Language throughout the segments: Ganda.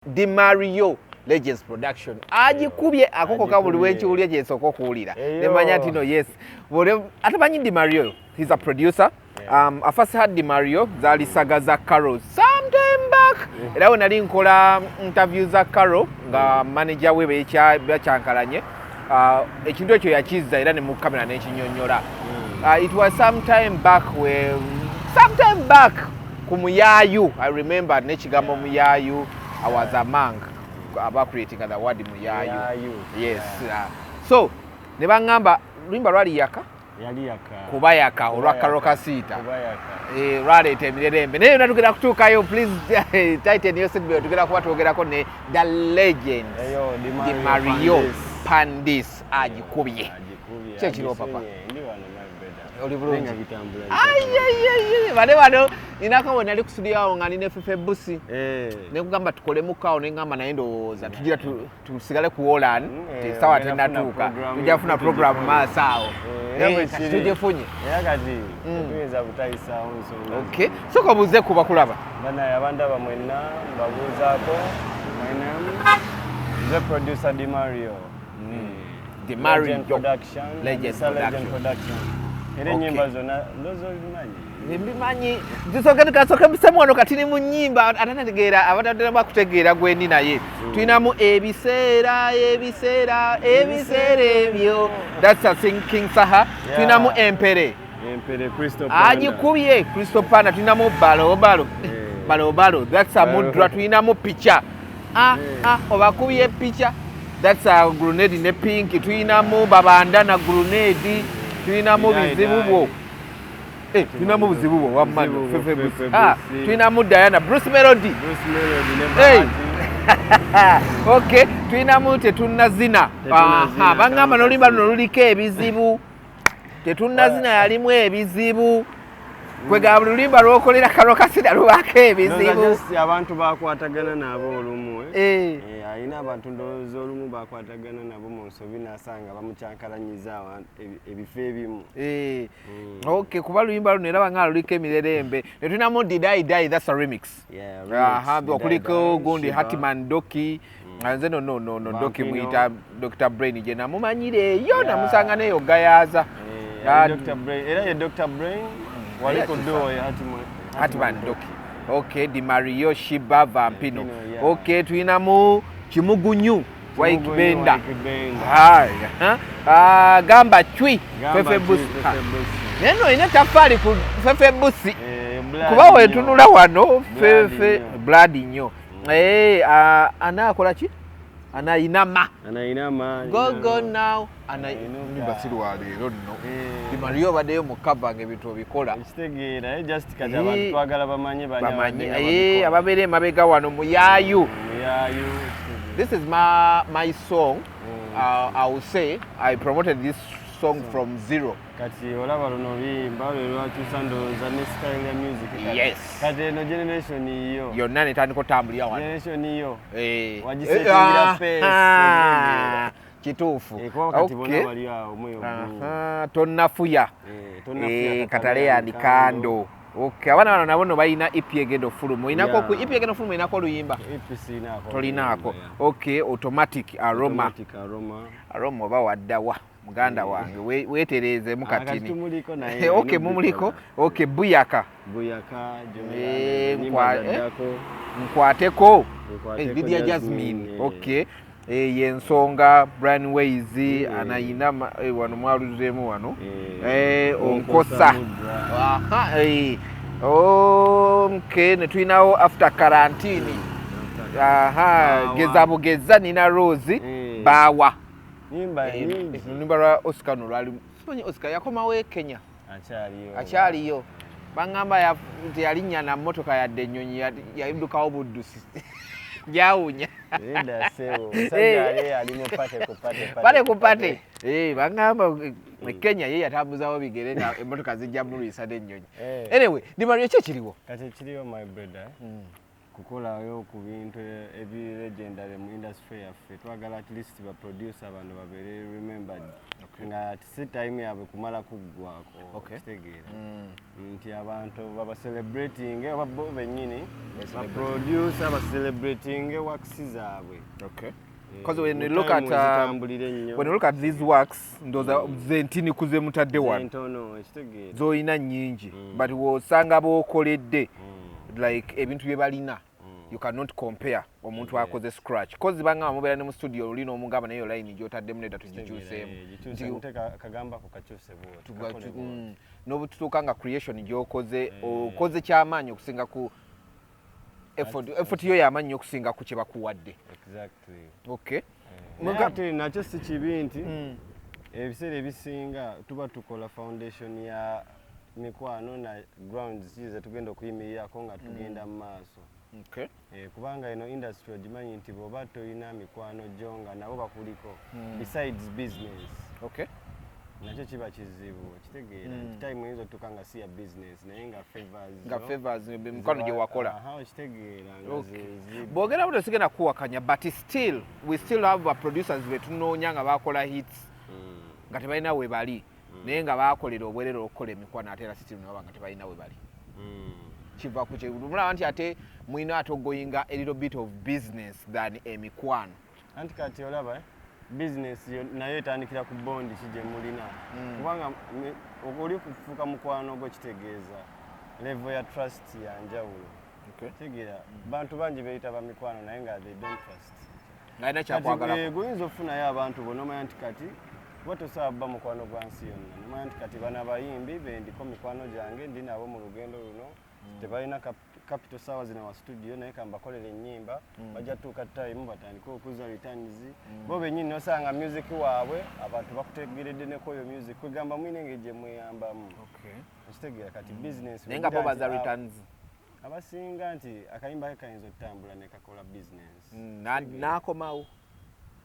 Dimario Legends Production agikubye akoko ka buli wenkiwulira gye nsooka okuwulira nemanya nti no, yes, atamanyi Dimario, he's a producer. I first had Dimario zaali saga za Carol sometime back, era we nali nkola interview za Carol nga manager we bakyankalanye ekintu ekyo yakizza era ne mu kamera n'ekinyonnyola. It was sometime back we sometime back ku Muyayu. I remember n'ekigambo Muyayu. I was among aba creating the word Muyayu. Muyayu. Yes. So ne baŋŋamba luyimba lwali yaka. Yali yaka. Kuba yaka olwa Kuba Karole yaka. Kasiita. Kuba yaka. Eh, lwaleeta emirerembe, naye yonna tugenda kutuukayo. Please tighten your seatbelt, tugenda kuba twogerako ne the legend. Eyo, Dimario. Dimario. Pandis. Pandis agikubye. Agikubye. Ki ekiriwo, papa? Agisunye. Ndi wano, my brother. Oli bulungi? Naye nga bitambula. Ayayayay, bane bano ninako we nali ku studio awo nga nina Fefe Busi, nekugamba tukolemuko awo, neŋŋamba naye ndowooza tugira tusigale ku Wolan. Esawa Ogenda funa tenatuuka. program. Tujja kufuna program maaso awo. Era Eh, bwe kati kiri. tugifunye. Era kati tetuyinza butayisaawo nsonga. Okay, soka obuuze ku bakulaba. Banaye abandaba mwenna, mbabuuzaako. My name nze producer Dimario. Dimario. Legend Production. Legend Producer Legend Production. Production. Era ennyimba zonna ndowooza obimanyi. Mbimanyi. Tusooke kasooke bisemu wano katini mu nnyimba atanategeera abatadde bakutegeera gwendi naye tulinamu ebiseera ebiseera ebiseera ebyo, that's a sing King Saha. Tulinamu empere. Empere, Crystal Panda. Agikubye Crystal Panda. Tulinamu balo balo. Balo balo, that's a Balo. Mudra. Tulinamu picha, ah. Ah, obakubye picha, that's a Grenade ne Pink. Tulinamu babanda na Grenade. Tulinamu Dai, bizibu dai. bwo. Eh, tulinamu buzibu bwo wamma. Buzibu bwo, Fefe Fefe Busi. Ah, Busi. tulinamu Diana, Bruce Melody. Bruce Melody ne Hey. Bahati. Okay, tulinamu tetunnazina. Tetunnazina, Aha, baŋŋamba n'oluyimba luno Kankasi. luliko ebizibu. Tetunnazina yalimu ebizibu. Kwegamba buli luyimba lwokolera kano kasira lubaako Ndowooza ebizibu. just abantu bakwatagana nabo olumu, eh. Eh. Eh, alina abantu ndowooza olumu bakwatagana nabo mu nsobi n'asanga bamukyankalanyiza ebifo ebimu. Eh, okay, kuba luyimba luno era banga luliko emirerembe. Ne tulinamu didai dai, that's a remix. Yeah, Aha, remix, okuliko Didai Dai, gundi Shiba. Hatman Doki. Nze no Doki Vampino. muyita Dr Brain gye namumanyire eyo. Namusanga neyo Gayaza. Eh, Ah, ali Dr. Brain. Era ye Dr. Brain wali Era ku kisa. duo ye Hatman. Hatman Doki. Okay, Dimario, Shiba, Vampino. Vampino, yeah. Okay, tulinamu Kimugunyu, Waikibenda. Waikibenda. Haya, ha? Ah, gamba cwi. Gamba Fefe Cwi, Busi. Fefe Ah, Busi. naye nno olina tafaali ku Fefe Busi. Eh, blood Kuba nnyo. wetunula wano Blood Fefe nnyo. blood nnyo. Eh, ah, anaakola ki? Anayinama. Anayinama. Go go now. Anayinuka. Nyumba si lwa leero nno. Eh. Dimario obaddeyo mu cover nga ebintu obikola. Ekitegeera, eh, just kati Eh. abantu twagala bamanye bani Bamanyi abadde nga eh, babikola. ababeera emabega wano muyaayu. Muyaayu. This is my song. I will say I promoted this song from zero. Kati olaba luno oluyimba lwe lwakyusa ndowooza ne style ya music kati. Yes. Kati eno generation yo. Yonna netandika otambulira wano. Generation yo. Eh. Wagisettingira Eh, pace, ah, kituufu. Eh, kuba kati bonna bali awo mweyo. Aha, tonnafuya. Eh, tonnafuya. Eh, katale and kando. Okay, abaana bano nabo no balina EP egenda ofuluma. Olinako ku EP egenda ofuluma, olinako oluyimba? EP siinaako. Tolinaako. Okay, Automatic Aroma. Automatic Aroma. Aroma oba waddawa muganda wange, weetereezemu Ah, kati katini. tumuliko naye. Okay, mumuliko. Okay, Buyaka. Buyaka. Eh, Nyimba nkwateko. Nkwateko. Eh, Lydia Jasmine. Jasmine, eh. Okay. Eh, yensonga Brian Ways anayina eh, wano mwaluzemu wano. Eh, onkosa. Mudra. Aha, eh. Okay, ne tulinawo after quarantine. Aha, Baawa. geza bugeza nina Rose. Baawa. Nyimba Eh, nyingi. Oluyimba lwa Oscar no lwali simanyi Oscar yakomawo e Kenya. Akyaliyo. Akyaliyo. Baŋŋamba nti yalinnya na mmotoka yadde ennyonyi, yaddukawo buddusi gyawunya. Nedda ssebo, omusajja ali ali mu party ku party. Party ku party. Eh, baŋŋamba e Kenya ye yatambuzawo bigere nga emmotoka zijja mulwisa n'ennyonyi. Eh. Anyway, Dimario, ki ekiriwo? Kati ekiriwo, my brother, Kukolayo ku bintu ebi legendary mu industry yaffe. Twagala at least ba producer bano babeere remembered nga si time yaabwe kumala kuggwako. Kitegeera nti abantu baba celebrating, oba bo bennyini ba producer ba celebrating works zaabwe. Because when you look at when you look at these works, ndowooza ze ntini ku ze mutadde wano. Entono, ekitegeera. Z'olina nnyingi, but w'osanga b'okoledde, like ebintu bye balina, you cannot compare omuntu akoze scratch, 'cause bangamba mubeera ne mu studio oli n'omugamba, naye line gy'otaddemu nedda, tugikyuseemu. Kagambako kakyuse bwoti, kakole bwoti. N'obututuuka nga creation gy'okoze, okoze kyamaanyi okusinga ku effort yo y'amaanyi okusinga ku kye bakuwadde. Okay. Naye ate nakyo si kibi nti ebiseera ebisinga tuba tukola foundation ya mikwano na grounds ki ze tugenda okuyimirirako nga tugenda mu maaso. Kubanga eno industry ogimanyi nti bw'oba tolina mikwano gyo nga nabo bakuliko besides business, nakyo kiba kizibu, kitegeera nti time oyinza otuuka nga si ya business naye nga favors nga favors, mikwano gye wakola. Aha, okitegeera nga Bwogera buto sigenda kuwakanya, but still we still have ba producers betunoonya nga bakola hits nga tebalina we bali, naye nga bakolera obwerere okukola emikwano, ate era still nabo nga tebalina we bali. Kiva ku mulaba nti ate mulina ate ogoyinga a little bit of business than emikwano. Anti kati olaba business nayo etandikira ku bond ki gye mulina, kubanga oli kufuuka mukwano gwo kitegeeza level ya trust ya njawulo. Kitegeera bantu bangi beeyita bamikwano naye nga they don't trust. Ng'alina Kati, kyakwagalako. Guyinza okufunayo abantu bo nomanya nti kati kuba tosobola bba mukwano gwa nsi yonna, nomanya nti kati bano abayimbi bendiko mikwano gyange, ndi nabo mu lugendo luno, tebalina capital saawa zino wa studio, naye kambakolera ennyimba, bajja tuuka time batandike okuza returns bo bennyini. Nosanga music waabwe abantu bakutegeredde neko oyo music, kwegamba mulina engeri gye mweyambamu. Okitegeera kati business Naye nga bo wegira baza nti, returns. Abasinga nti akayimba ke kayinza okutambula ne kakola business. N'akomawo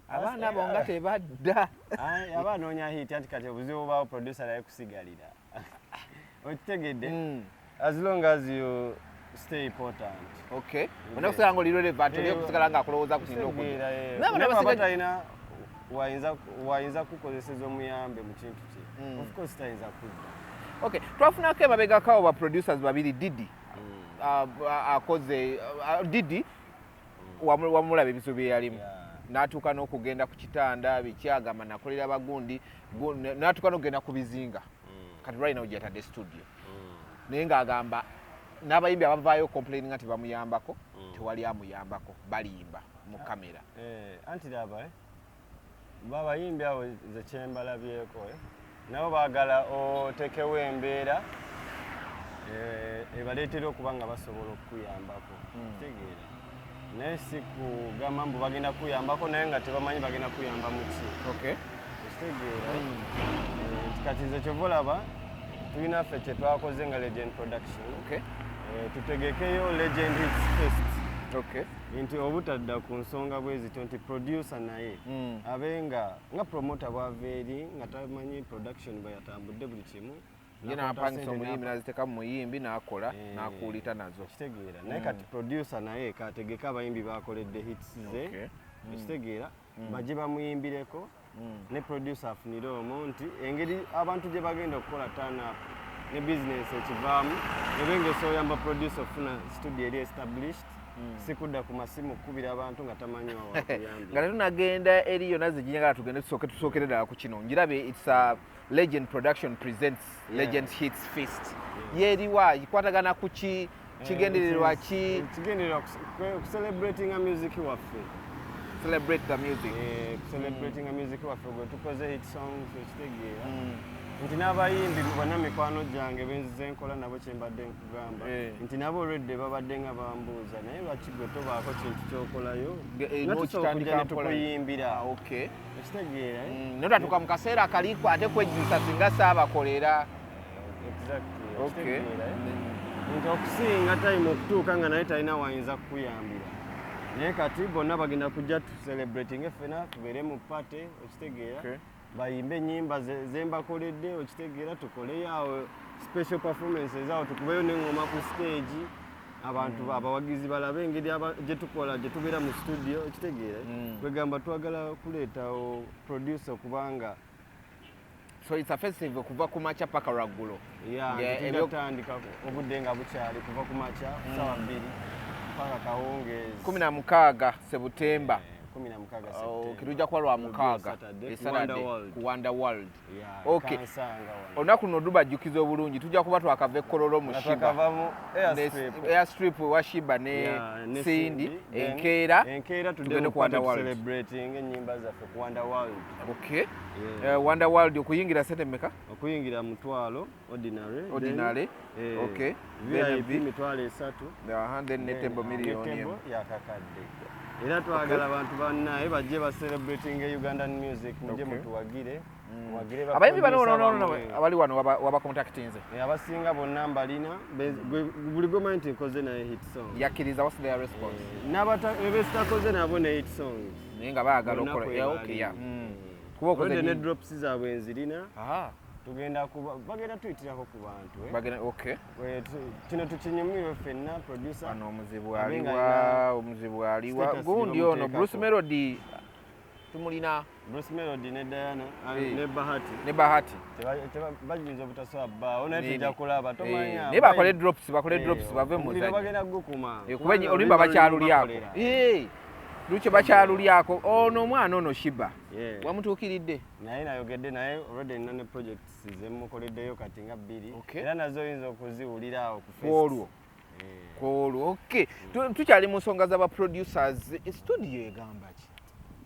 abaana bo nga tebadda. Ai, aba anoonya hit, anti kati obuzibu bubaawo producer naye kusigalira, okitegedde? As long as you stay important. Okay, olina kusigala nga oli relevant, oli okusigala nga akulowooza kusinda okudda. Okitegeera, eh. Naye Naye abasinga- bw'aba talina wayinza kukozeseza omuyambe mu kintu kye, of course tayinza kudda. Okay, twafunako emabegako abo ba producers babiri, Didi akoze Didi wamulaba ebizibu bye yalimu, n'atuuka n'okugenda ku kitanda, biki, agamba nakolera bagundi n'atuuka n'okugenda ku bizinga. Kati right now gyatadde studio, naye ng'agamba n'abayimbi abavaayo complaining nti bamuyambako, tewali amuyambako, balimba mu kamera. Eh, anti laba, babayimbi abo ze kyembalabyeko, nabo baagala otekewo embeera ebaleetera okuba nga basobola okukuyambako, kitegeera, naye si kugamba mbu bagenda kuyambako naye nga tebamanyi bagenda kuyamba mu ki. Okitegeera? Nti kati nze kyova olaba tulina ffe kye twakoze nga Legend Production. Tutegekeyo Legend Hits Fest nti obutadda ku nsonga bwe zityo, nti producer naye abe nga promoter bwava eri nga tamanyi production bwe yatambudde buli kimu, Ye n'akwata n'apangisa ssente omuyimbi, n'aziteeka mu muyimbi, n'akola, Eh, n'akuulita nazo. Okitegeera? Naye kati producer naye kategeke abayimbi bakoledde hits ze, okitegeera, bajje bamuyimbireko, ne producer afunire omwo nti engeri abantu gye bagenda okukola turn up ne business ekivaamu ebe nga esobola producer okufuna studio eri established, si kudda ku masimu kukubira abantu nga tamanyi Nga wawakuyambira. tetunagenda eri yonna zeginyagala, tugende tusooke tusookere ddala ku kino ngirabe. It's a Legend Production presents Legend Hits Feast. Yeeriwa, ikwatagana ku ki, kigendererwa ki? Kigendererwa kucelebratinga music waffe. Celebrate the music. Kucelebratinga music waffe gwe tukoze hit songs, okitegeera nti n'abayimbi bonna mikwano gyange benzize nkola nabo, kyembadde nkugamba nti nabo olwedde babadde nga bambuuza, naye lwaki gwe tobaako kintu kyokolayo nga tusobola okujja N'okitandika ne mpola. tukuyimbira? Ah, okay. Okitegeera, eh? Notatuuka mu kaseera kaliko ate kwejjusa singa saabakolera. Exactly. Okitegeera, eh? Nti okusinga time okutuuka nga naye talina wayinza kukuyambira, naye kati bonna bagenda kujja tucelebrating ffena, tubeere mu party, okitegeera, bayimbe ennyimba ze mbakoledde, okitegeera, tukoleyo awo special performances awo, tukubeyo n'eŋŋoma ku stage. Abantu abawagizi balabe engeri gye tukola, gye tubeera mu studio, okitegeera? Kwegamba twagala kuleetawo producer kubanga So it's a festival kuva ku makya paka lwaggulo. Yeah, tujja kutandika obudde nga bukyali, kuva ku makya 2:00 paka kawungeezi. 16 Sebutemba. 16 September. Kirujja kuba lwa mukaaga. Saturday, E ku Wonder Saturday, World. Ku Wonder World. Yeah, Okay. Kansanga wano. Olunaku luno lubajjukiza obulungi, tujja kuba twakava e Kololo mu Nga Shiba. twakava mu airstrip. Airstrip ewa Shiba ne Yeah, ne Cindy, Cindy. Then enkeera enkeera tudde tugende mu ku Wonder party World. celebrating ennyimba zaffe ku Wonder World. Okay. Yeah. Wonder World okuyingira sente mmeka? Okuyingira 500 ordinary. Then, Ordinary. Okay. VIP Then 30,000. Aha, then ne Then, Tembo miliyoni ne Tembo emu. yakakadde. Era twagala abantu bannaye bajje ba celebrating Ugandan music, mujje mutuwagire, muwagire ba Abayimbi bano producer no, no, no, bammwe. abali wano waba contactinze. Abasinga bonna mbalina, buli gwe manyi nti nkoze naye hit song. Yakkiriza, what's their response? N'abesitakoze nabo ne hit songs. Naye nga baagala Bonna okukola. kwe Yeah, bali. okay, yeah. Kuba okoze Already ne nnyingi. drops zaabwe nzirina. Aha. Tugenda kuba bagenda tuyitirako ku bantu, eh. Bagenda, okay. Kino tukinyumirwe ffenna, producer. Wano omuzibu Abe nga aliwa, alina omuzibu aliwa. status Gundi ono, gyebamuteekako. Bruce Melody tumulina. Bruce Melody ne Diana, Eh. ne Bahati. Ne Bahati. Bayinza obutasobola bbaawo, naye Nini. tujja kulaba, tomanya. Naye bakole drops, bakole drops bave mu Omuliro muzannyo. bagenda gukuma. Kuba oluyimba bakyalulyako. Lukye bakyalulyako. Ono omwana ono Shiba. Yeah. Wamutuukiridde? Naye nayogedde naye already, nina ne projects zemukoleddeyo kati nga bbiri. Okay. Era nazo oyinza okuziwulira awo ku fest. Kwolwo. Kwolwo. Okay. Tukyali mu nsonga z'aba producers. Studio egamba ki?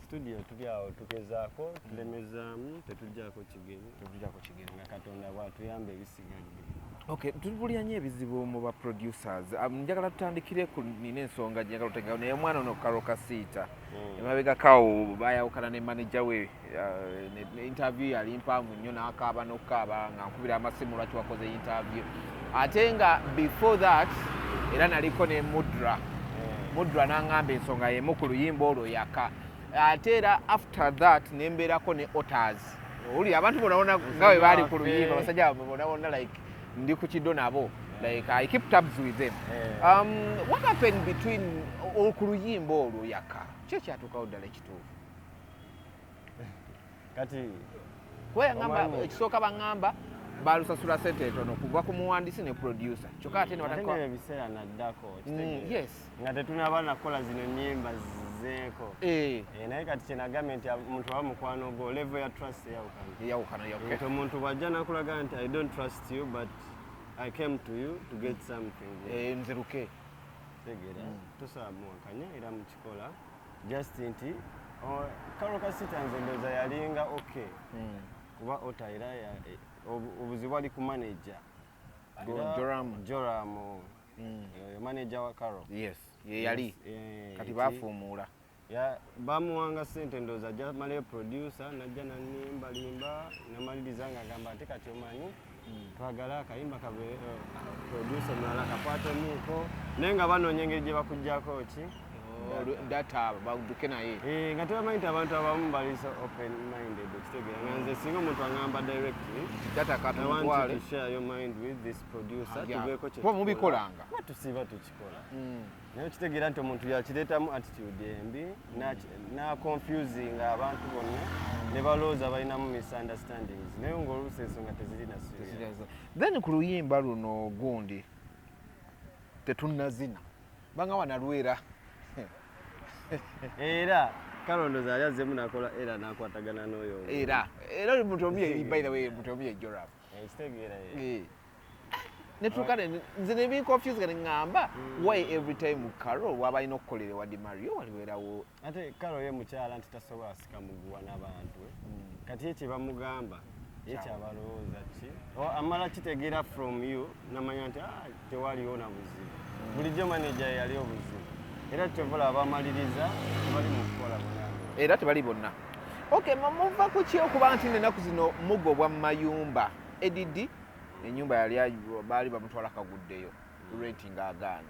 Studio tuli awo tugezaako, tulemezaamu, tetujjaako kigere. Tetujjaako kigere. Nga Katonda bw'atuyamba ebisigadde. Okay, tubulira nnyo ebizibu mu ba producers. Njagala tutandikire ku nina ensonga gye njagala otegeera, naye omwana ono Karole Kasita. Emabega kawo bayawukana ne manager we, ne interview yali mpanvu nnyo, n'akaaba n'okukaaba nga nkubira amasimu, lwaki wakoze interview. Ate nga before that era naliko ne Mudra. Mudra n'aŋŋamba ensonga y'emu ku luyimba olwo yaka. Ate era after that ne mbeerako ne Otters. Owulira abantu bonna bonna nga bwe baali ku luyimba, abasajja bamwe bonna bonna, like ndi ku kido nabo. Like I keep tabs with them. What happened between ku luyimba olwo yaka? Ki ekyatuukawo ddala ekituufu? Kati Kuba yaŋŋamba Omanyi- ekisooka baŋŋamba balusasula sente etono kuva ku muwandiisi ne producer. Kyokka ate ne ate batandika nebyo ebiseera naddako, okitegeera? Yes. Nga tetunaba nakukola zino nnyimba zizeeko. Naye kati kyenagambye nti omuntu aba mukwano gwo, level ya trust eyawukana. Eyawukana, yeah, okay. Nti omuntu bw'ajja nakulaga nti I don't trust you, but I came to you to get something. Nziruke. Tegeera, tosobola muwakanya era mukikola. Just nti Karole Kasita nze ndowooza yalinga okay. Kuba Ota era obuzibu ali ku manager. Era Joram. Joram. Oyo manager wa Karole. Yes, ye yali. Yes, Kati bafuumuula. Bamuwanga ssente ndowooza ajja malayo producer, najja nanimbalimba namaliriza ng'agamba ate kati omanyi twagala akayimba kabe producer mulala kakwatemuuko, naye nga banoonya engeri gye bakuggyako ki Data badduke naye. Nga tebamanyi nti abantu abamu bali so open minded, okitegeera? Nga nze singa omuntu aŋŋamba directly, Data I want you katumutwale. to share your mind with this producer, tubeeko kye Kuba tukola. Mubikolanga. Kuba tusiiba tukikola, naye okitegeera nti omuntu yakireetamu attitude embi n'aconfusinga abantu bonna ne balowooza balinamu misunderstandings, naye ng'oluusi ensonga teziri na serious. Then ku luyimba luno gundi tetunnazina banga wanalwera. Era kalondoza yali azzemu n'akola era n'akwatagana n'oyo omuntu. Era oli muntu omu by the way, muntu omu ye Joram. Ekitegeera ye. Netuuka nze nebinconfuse ne ŋŋamba, why every time Carol waba alina okukolera ewa Mario waliwerawo? Ate Karo ye mukyala nti tasobola sika muguwa n'abantu, eh. Kati ye kye bamugamba ye kyabalowooza ki amala kitegeera from you, namanya nti ah, tewaliwo na buzibu. Bulijjo manager ye yali obuzibu, era kyovula abamaliriza tebali mu kukola bonna. Era tebali bonna. Okay, muva ku ki okuba nti ennaku zino mugobwa mu mayumba? Edd enyumba yali baali bamutwala kaguddeyo rent ng'agaanye.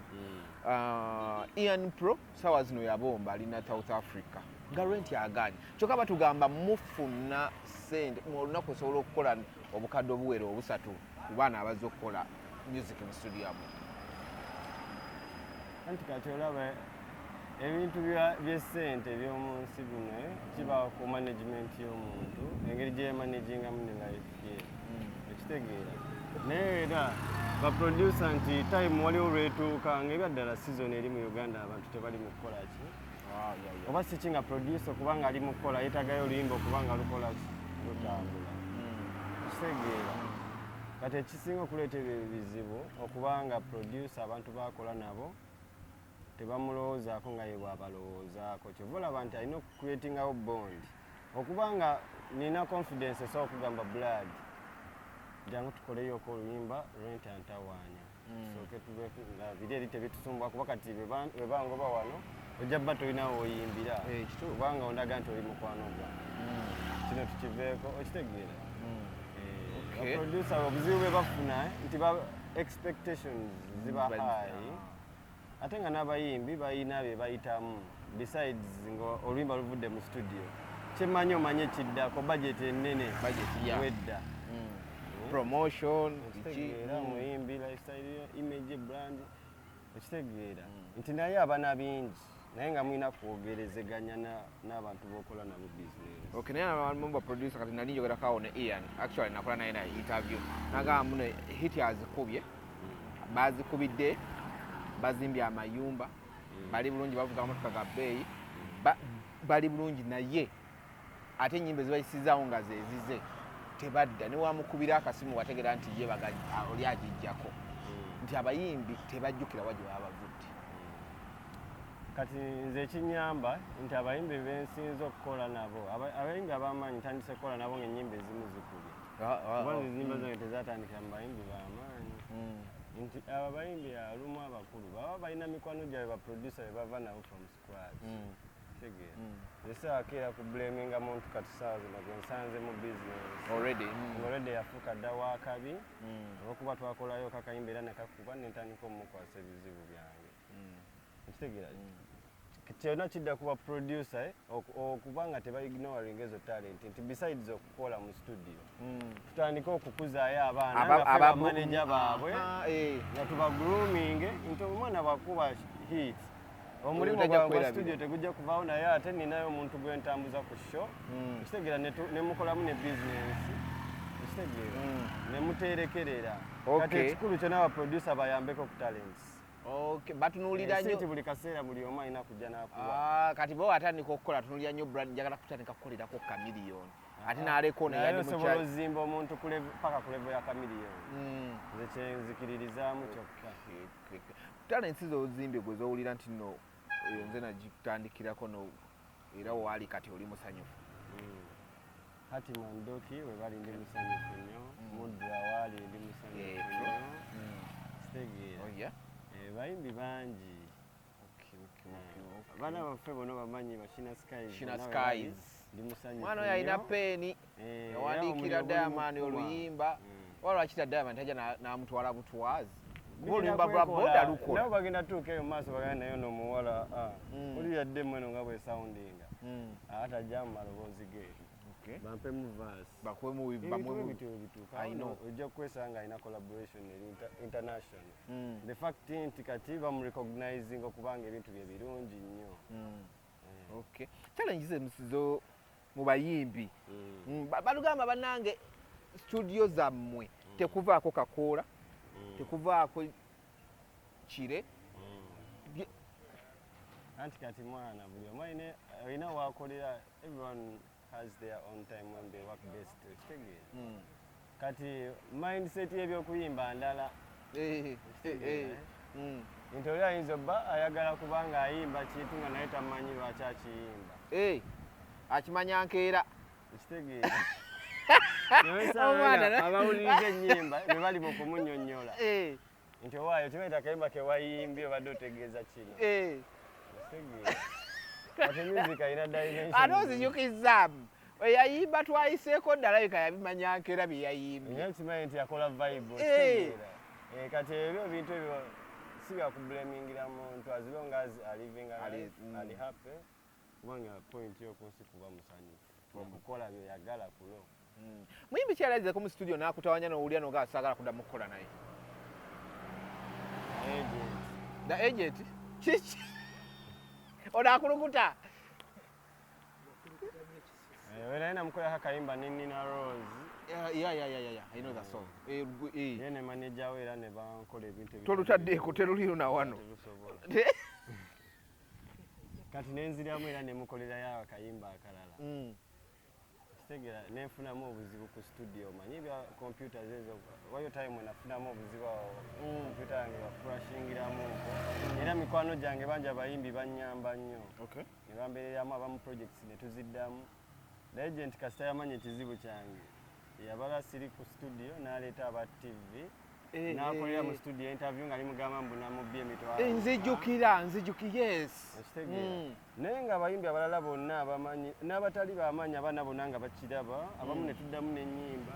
Ian Pro sawa zino yabomba alina South Africa nga rent agaanye, kyokka batugamba mufuna sente mu olunaku, osobola okukola obukadde obuwera obusatu ku baana abazze okukola music mu studio yamwe. Anti kati olaba ebintu by'essente eby'omu nsi bino, kiba ku management y'omuntu, engeri gye yamanagingamu ne life ye, ekitegeera. Naye era baproducer nti time waliwo lwetuuka nga ebyaddala season eri mu Uganda, abantu tebali mu kukola ki oba si ki, nga producer kubanga ali mu kukola yeetagayo oluyimba okuba nga lukola ki, lutambula, kitegeera. Kati ekisinga okuleeta ebyo ebizibu okubanga producer abantu bakola nabo tebamulowoozaako nga ye bw'abalowoozaako. Kyova olaba nti alina okucreatingawo bond, okubanga nina confidence esobola okugamba, "Blood, jangu tukoleyoko oluyimba rent antawaanya, tusooke tube nga biri eri tebitusumbwa," kuba kati bwe bangoba wano ojja bba tolinawo oyimbira. Eh, kituufu. Kubanga ondaga nti oli mukwano gwange, kino tukiveeko, okitegeera. Baproducer obuzibu bwe bafuna nti ba expectations ziba high, ate nga n'abayimbi balina bye bayitamu besides nga oluyimba luvudde mu studio. Kyemmanyi omanye ekiddako budget ennene. Budget, yeah. Wedda. Promotion biki. Okitegeera, omuyimbi lifestyle ye, image, brand, okitegeera nti naye abana bingi, naye nga mulina kwogerezeganya n'abantu b'okola nabo business. Okay, naye abamu ba producer, kati nali njogerako awo ne Ian, actually nakola naye na interview, nagamba muno hit azikubye, bazikubidde, bazimbye amayumba, bali bulungi, bavuga amamotoka ga bbeeyi, bali bulungi, naye ate ennyimba ezibayisizaawo nga zezize tebadda newamukubira akasimu wategeera nti ye oli agijjako, nti abayimbi tebajjukira wa gye baba bavudde. Kati nze ekinyamba nti abayimbi bensinza okukola nabo, abayimbi ab'amaanyi ntandise kukola nabo ng'ennyimba ezimu zikubye, kuba nze ennyimba zange tezatandikira mu bayimbi b'amaanyi, nti abo abayimbi alumu abakulu baba balina mikwano gyabwe baproducer be bava nabo from scratch, tegeera. Nze saakeera ku blaminga muntu kati saawa zino gwe nsanze mu business already. Nga already yafuuka dda wakabi, olwokuba twakolayo kakayimba era nekakuba, nentandika omukwasa ebizibu byange, okitegeera. Kyonna kidda kuba producer, okuba nga tebaignoring ezo talent, nti besides okukola mu studio, tutandike okukuzaayo abaana nga ffe bamanager baabwe, nga tuba grooming nti omwana bwakuba hit, omulimu Tajja gwawe gwa kwerabira. studio tegujja kuvaawo, naye ate ninayo omuntu gwe ntambuza ku show, okitegeera, nemukolamu ne business, okitegeera, nemuterekerera. Kati ekikulu kyonna abaproducer bayambeko ku talents. Okay, batunuulira Si nti nnyo. Buli kaseera buli omu alina kujja n'akuba. Ah, kati bo atandika okukola tunuulira nnyo brand, njagala kutandika kukolerako Chameleone, ate n'aleka ono Naye eyali osobola mukyali. ozimba omuntu paka ku level ya Chameleone, nze kyenzikiririzaamu kyokka. Talents zozimbye gwe zowulira nti no eyo nze nagitandikirako no era waali kati oli musanyufu? Hati Mandoki we bali ndi musanyufu nnyo, Mudra waali ndi musanyufu nnyo, kitegeera. Oh, yeah? Bayimbi bangi. Abaana baffe bonna bamanyi ba Shina Skies. Shina Bonna we bali, Skies. ndi musanyufu Mwana oyo alina nnyo. peeni. Era Yawandiikira omuliro guli Diamond mu kkuba. oluyimba. Oba lwakita Diamond tajja n'amutwala butwazi, kuba Bigenda oluyimba lwa kwekola. boda lukola. Nabo bagenda tuuka eyo mu maaso bagenda naye ono omuwala, oli yadde mweno nga bwesoundinga, ate ajja mu maloboozi ge, bampemu verse. Bakwemu. Ebintu Bamwemu. Bityo bituuka. I know. Ojja kwesanga alina collaboration eri international. The fact nti kati bamurecognizing okubanga ebintu bye birungi nnyo. Okay, challenges zo mu bayimbi. Balugamba bannange studio zammwe tekuvaako kakoola, tekuvaako kire. Anti kati mwana buli omu alina wakolera, everyone has their own time when they work best, okitegeera. Kati mindset y'ebyokuyimba ndala. Eh. Nti oli ayinza obba ayagala kubanga ayimba kintu nga naye tamanyi lwaki akiyimba. Akimanya nkeera. Ekitegeera. Omwana Abawuliriza ennyimba be bali mu kumunyonnyola nti owaayo kibaita akayimba ke wayimbye obadde otegeeza kino. Okitegeera, kati music alina dimensions. Ate ozinyukizaamu eyayimba twayiseeko ddala leka yabimanya nkeera bye yayimbye. Naye kimanyi nti yakola vibe. Okitegeera. Kati ebyo ebintu ebyo si byakublamingira muntu as long as alivinga life, ali happy, kubanga point y'okunsi kuba musanyufu okukola byoyagala kulo. Muyimbi kyalazeko mu studio n'akutawanya n'owulira nogaa saagala kuddamu kukola naye? Agent. The Agent. Kiki ono akulukuta? Eh, naye namukolako akayimba ne Nina Rose. Yeah, I know that song. Ye ne manager we era ne bankola ebintu Tolutaddeeko, teruliyo na wano. Terusobola. Kati nenziramu era nemukolerayo akayimba akalala. Kitegeera, nenfunamu obuzibu ku studio, omanyi ebya computers ezo, wayo time nafunamu obuzibu awo, computer yange yacrashingiramu okwo, era mikwano gyange bangi abayimbi bannyamba nnyo ne bambeereramu, abamu projects ne tuziddamu. Legend kasita yamanya ekizibu kyange, yabala siri ku studio n'aleeta aba TV n'akolera mu studio interview nga limugamba mbu namubbi emitwalo. Nzijukira, nzijukira, yes. Okitegeera? Naye nga abayimbi abalala bonna abamanyi n'abatali bamanyi, abaana bonna nga bakiraba, abamu ne tuddamu n'ennyimba,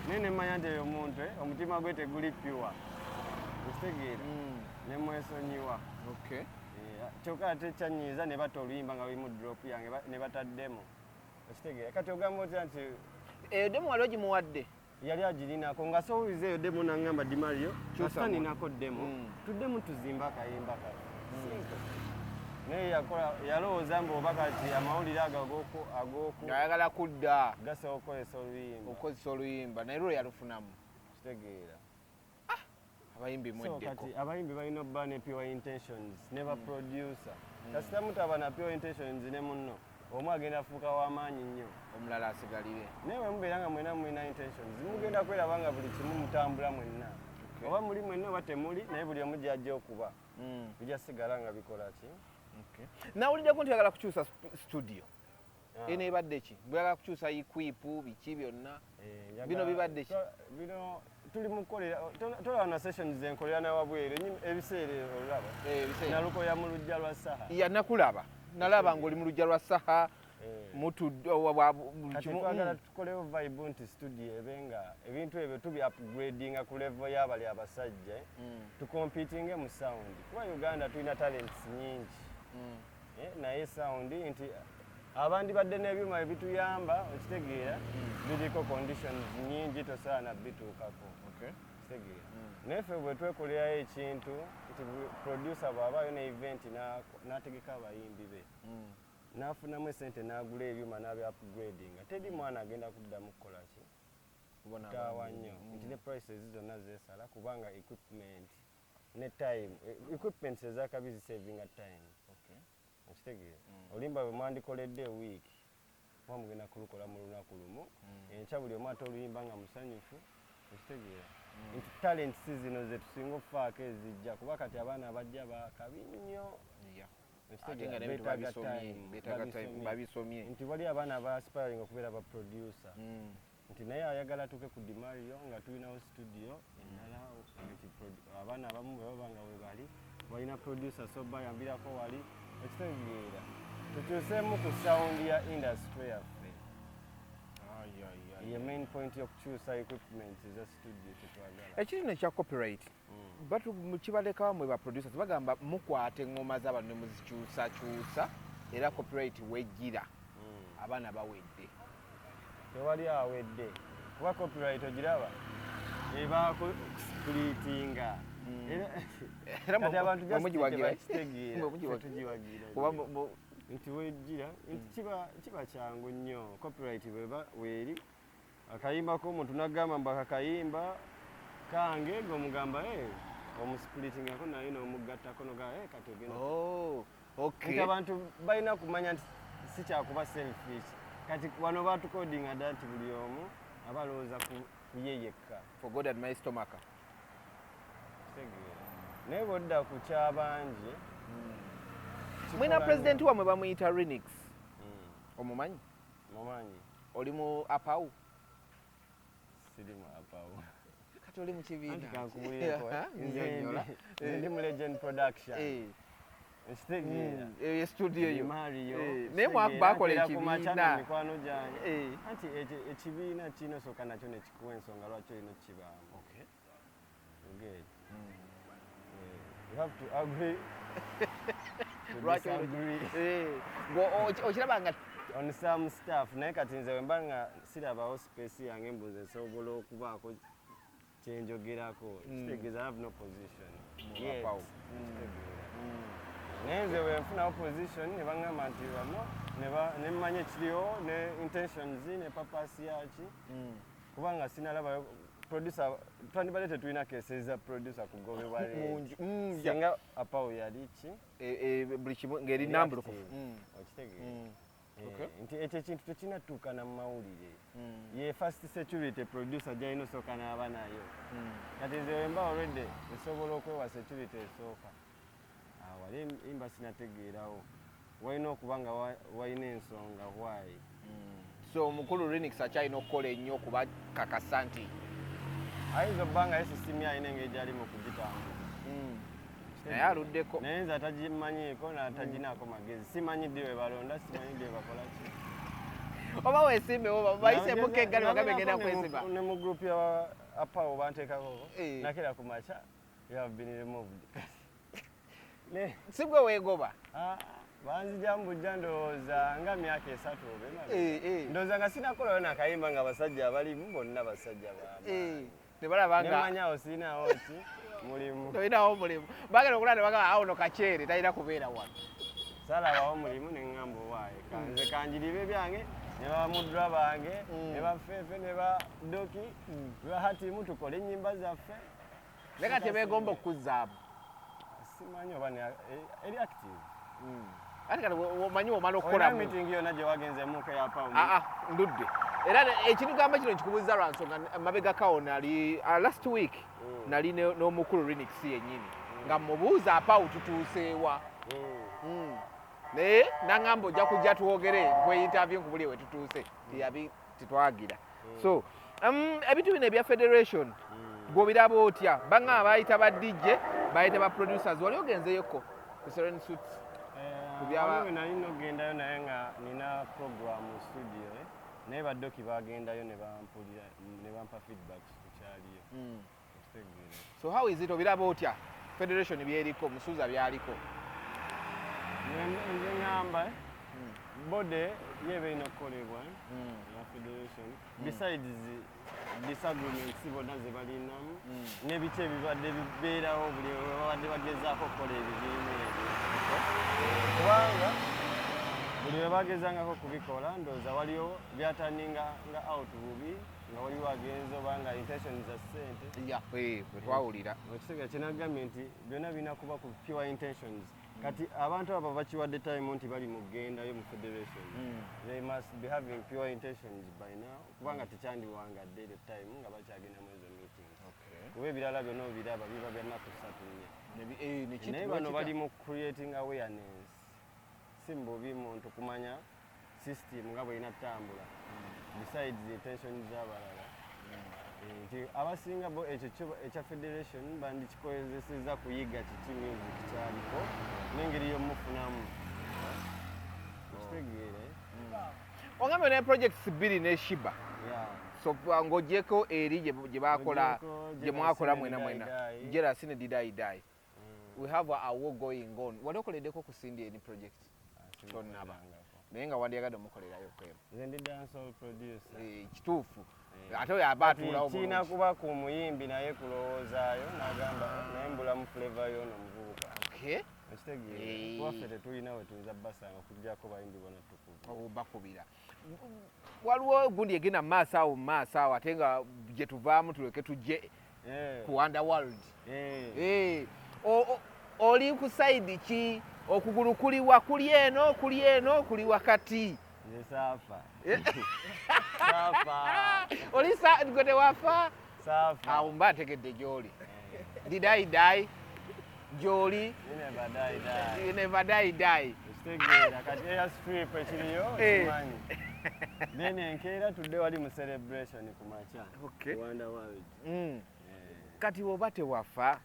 naye nemmanya nti oyo omuntu omutima gwe teguli pure, okitegeera? Ne mwesonyiwa. Kyokka ate kyanyiiza ne batta oluyimba nga lulimu drop yange ne bataddemo, okitegeera? Kati ogamba otya nti Eyo demo wali ogimuwadde? Yali agirinako nga sowuliza eyo demo, naŋŋamba, "Dimario, Kyusa kasita mu- ninako demo, tuddemu tuzimbe akayimba kaffe." Simple. Naye yakola yalowooza mbu oba kati amawulire ago agoku Ng'ayagala kudda gasobola okukozesa oluyimba. Okukozesa oluyimba, naye lwo yalufunamu. Kitegeera? Abayimbi So mweddeko. Kati abayimbi balina okuba ne pure intentions ne ba producer. Kasita mutaba na pure intentions ne munno, omu agenda afuuka w'amaanyi nnyo, omulala asigalire. Naye bwe mubeera nga mwena mulina intentions, mugenda kweraba nga buli kimu mutambula mwenna, oba muli mwenna oba temuli, naye buli omu gyajja okuba bijja sigala nga bikola ki. Nawuliddeko nti oyagala kukyusa studio. Ah. Eno ebadde ki? Bweyagala kukyusa equip, biki byonna? Eh, Bino bibadde ki? Bino tuli mu kukolera, tolaba na sessions zenkolera nawabweru ebiseera olaba. Eh, ebiseera. Nalukolera mu luggya lwa Saha. Ya, nakulaba, nalaba ng'oli mu luggya lwa Saha. Eh. Mutudde buli Kati kimu. twagala tukolewo vibe nti studio ebe nga ebintu ebyo tubi upgradinga ku level y'abali abasajja, eh. Tucompetinge mu sound, kuba Uganda tulina talents nyingi. Eh, naye sound nti abandibadde n'ebyuma ebituyamba, okitegeera, biriko conditions nyingi, tosaana bituukako. Kitegeera? Naye ffe bwe twekolerayo ekintu nti producer bw'abaayo ne event n'ategeka abayimbi be, n'afunamu esente n'agula ebyuma n'abi upgradinga, teri mwana agenda kuddamu kukola ki, kutaawa nnyo nti ne prices zonna zeesala, kubanga equipment ne time, equipment ezakabi zisavinga time, okitegeera? Oluyimba bwe mwandikoledde ewiiki, muba mugenda kulukola mu lunaku lumu. Enkya buli omu ate oluyimba nga musanyufu, okitegeera nti talents zino ze tusinga okufaako ezijja, kuba kati abaana abajja bakabi nnyo. Ate nga Okitegeera? n'ebintu Beetaaga babisomye, time, beetaaga time, babisomye. Babisomye. Nti wali abaana aba aspiring okubeera ba producer, nti naye ayagala atuuke ku Dimario nga tulinawo studio endala, nti abaana abamu bwe baba nga we bali balina producer, so bayambirako wali, okitegeera? Tukyuseemu ku sound ya industry yaffe. Ye main point y'okukyusa equipment eza studio kyetwagala. Ekirino ekya copyright, kibalekawo mwe ba producers, bagamba mukwata eŋŋoma z'abantu ne muzikyusakyusa, era copyright wejjira abaana bawedde. Tewali awedde, kuba copyright ogiraba ebaako splittinga. Era Kati abantu mwe just mugiwagira. tebakitegeera. Mwe mugiwagira. Ffe tugiwagira. Kuba Nti wejjira nti kiba kyangu nnyo. Copyright bweba weeri, akayimba k'omuntu nagamba mbu akakayimba kange, gomugamba, "Eh," omusplittingako naye n'omugattako noga, "Eh, kati ogenda." Oh, okay. Nti abantu balina kumanya nti si kyakuba selfish. Kati wano batukodinga dda nti buli omu aba alowooza ku ye yekka. For God and my stomach. Kitegeera? Naye bwodda ku kyabangi, Mwina kikola president nnyo. Wammwe bamuyita Renix. Omumanyi? Mumanyi. Oli mu APAU? Siri mu APAU. Kati oli mu kibiina? Anti kankubulireko, eh? Nze Nnyonnyola. Nze ndi mu Legend Production. Nkitegeera? Eyo studio yo. Mario. Naye bakola Nkeera ku makya ekibiina. na mikwano gyange. Anti ekibiina kirina osooka nakyo nekikuwa ensonga lwaki olina okukibaamu. You get? You have to agree to Lwaki olina- disagree Okiraba nga on some stuff. Naye kati nze wemba nga sirabawo space yange mbu nze nsobola okubaako kyenjogerako, kitegeeza I have no position yet. APAU. Kitegeera? Naye nze bwe nfuna opposition ne baŋŋamba nti bano ne mmanya ekiriwo ne intentions ne purpose yaki, kubanga sinalabayo producer. Twandibadde tetulina cases za producer kugobebwa Mungi. rent Yeah. singa APAU yali ki? Buli kimu ng'eri nambulukufu. Okitegeera? Okay. Nti ekyo ekintu tekinatuukana mu mawulire. Ye first security producer gyalina osooka n'aba nayo. Kati nze wemba already nsobola okwewa security esooka. Ah, wali imba sinategeerawo, walina okuba nga walina ensonga why. So omukulu Renix akyalina okukola ennyo okubakakasa nti Ayinza okuba nga ye system ye alina engeri gyali mu kugitambuza. Naye aluddeko. Naye nze atagimanyiiko n'ataginaako magezi, simanyi ddi we balonda, simanyi ddi we bakola ki. Oba weesimbewo, bayisemuko eggali, bagambe genda kwesimba. Ne mu group ya APAO banteekako. Eh. Nakera ku makya, you have been removed. Ne Si gwe weegoba? Ah, banzija mbujja, ndowooza nga myaka 3 oba emabega. Eh. Ndowooza nga sinakolayo nakayimba nga abasajja abalimu bonna basajja bamaanyi. Ne balaba nga Nemanyawo siinawo ki mulimu. Tolinawo omulimu, bagenda okulaba ne bagamba, awo no kakyere talina kubeera wano. Salabawo mulimu, neŋŋamba owaaye kanze kanjiribe byange ne bamudra bange ne bafeefe ne badoki ne bahatimu, tukole ennyimba zaffe. Naye kati tebeegomba okukuzzaamu? Simanyi oba eri active. Ate kati omanyi omala Olina okukolamu meeting yonna gye wagenzemuko eyapawo? Aa, ndudde era ekinugamba kino nkikubuuza lwa nsonga mabegakawo nali last week nali n'omukulu Renix yennyini nga mubuuza APAU tutuuseewa. Naye naŋŋamba ojja kujja twogere nkwe interview nkubulye we tutuuse. Tiyabi titwagira. So ebintu bino ebya federation gw'obiraba otya? Baŋŋamba bayita ba DJ, bayita ba producers. Wali ogenzeyoko ku Serene Suits? Ku Waliwo nali nogendayo naye nga nina program mu studio, eh. Naye badoki bagendayo ne bampulira ne bampa feedbacks ku kyaliyo. Okitegeera? So how is it? Obiraba otya federation byeriko, Musuuza byaliko? Nze ŋŋamba, eh, body yeba erina okukolebwa, eh, eya federation, besides disagreements bonna ze balinamu n'ebiki ebibadde bibeerawo buli we babadde bagezaako okukola ebibiina ebyo. Kubanga buli we bagezangako kubikola, ndowooza waliwo byaturninga nga out bubi, nga waliwo agenze oba nga intention za ssente. Ya, bwe twawulira. Okitegeera? Kyenagambye nti byonna birina kuba ku pure intentions. Kati abantu abo bakiwadde time nti bali mu kugendayo mu federation, they must be having pure intentions by now, kubanga tekyandiwangadde the time nga bakyagenda mu ezo meetings, kuba ebirala byonna obiraba biba bya nnaku 3, 4. Naye bano bali mu creating awareness. Si mububi muntu kumanya system nga bwerina tutambula, besides intention z'abalala. Nti abasinga bo ekyo ekya federation bandikikozeseza kuyiga kiki music kyaliko n'engeri y'omufunamu. Okitegeere? Ogambye ne projects 2 ne Sheebah. Yeah. So ng'ogyeko eri gye bakola, Ng'ogyeko gye mwakola Jealousy mwena ne mwena. Die Die. Jealousy ne Didai. We have a war going on. Wali okoleddeko ku Cindy any project? Tonnaba. Naye nga wandiyagadde omukolerayo kwemu. Nze ndi dancehall producer. Eh, kituufu, ate oyo aba atuulawo Kirina bulungi. kuba ku muyimbi naye kulowoozaayo n'agamba naye mbulamu flavor y'ono omuvubuka. Okitegeera? Kuba ffe tetulina we tuyinza basanga okugyako bayimbi bona tukuba. Bakubira. Waliwo gundi egenda mu maaso awo, mu maaso awo, ate nga gye tuvaamu tuleke tujje ku underworld. Oli ku side ki? Okugulu kuliwa? Kuli eno, kuli eno, kuli wakati? Nze saafa. Saafa. Oli gwe tewafa? Saafa. Awo mba ntegedde gy'oli. Didai gy'oli. You never die die. You never die die. Okitegeera? Kati airstrip ekiriyo okimanyi. Then enkeera tudde wali mu celebration ku makya. Wonder World. Kati oba tewafa,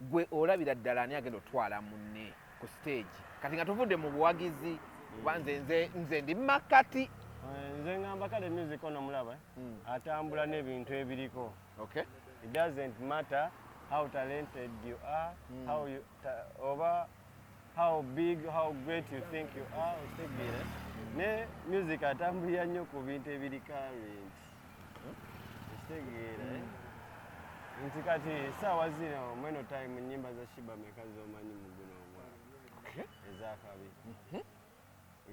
gwe olabira ddala ani agenda otwala munne ku stage kati nga tuvudde mu buwagizi? Kuba nze ndi makati. Nze ngamba kale music ono mulaba, atambula n'ebintu ebiriko. It doesn't matter how talented you are, how you oba how big, how great you think you are. Okitegeera? Ne music atambulira nnyo ku bintu ebiri current. Okitegeera, eh? Nti kati saawa zino mweno time, nyimba za Sheebah meka zomanyi mu guno omwaka? Ezakabi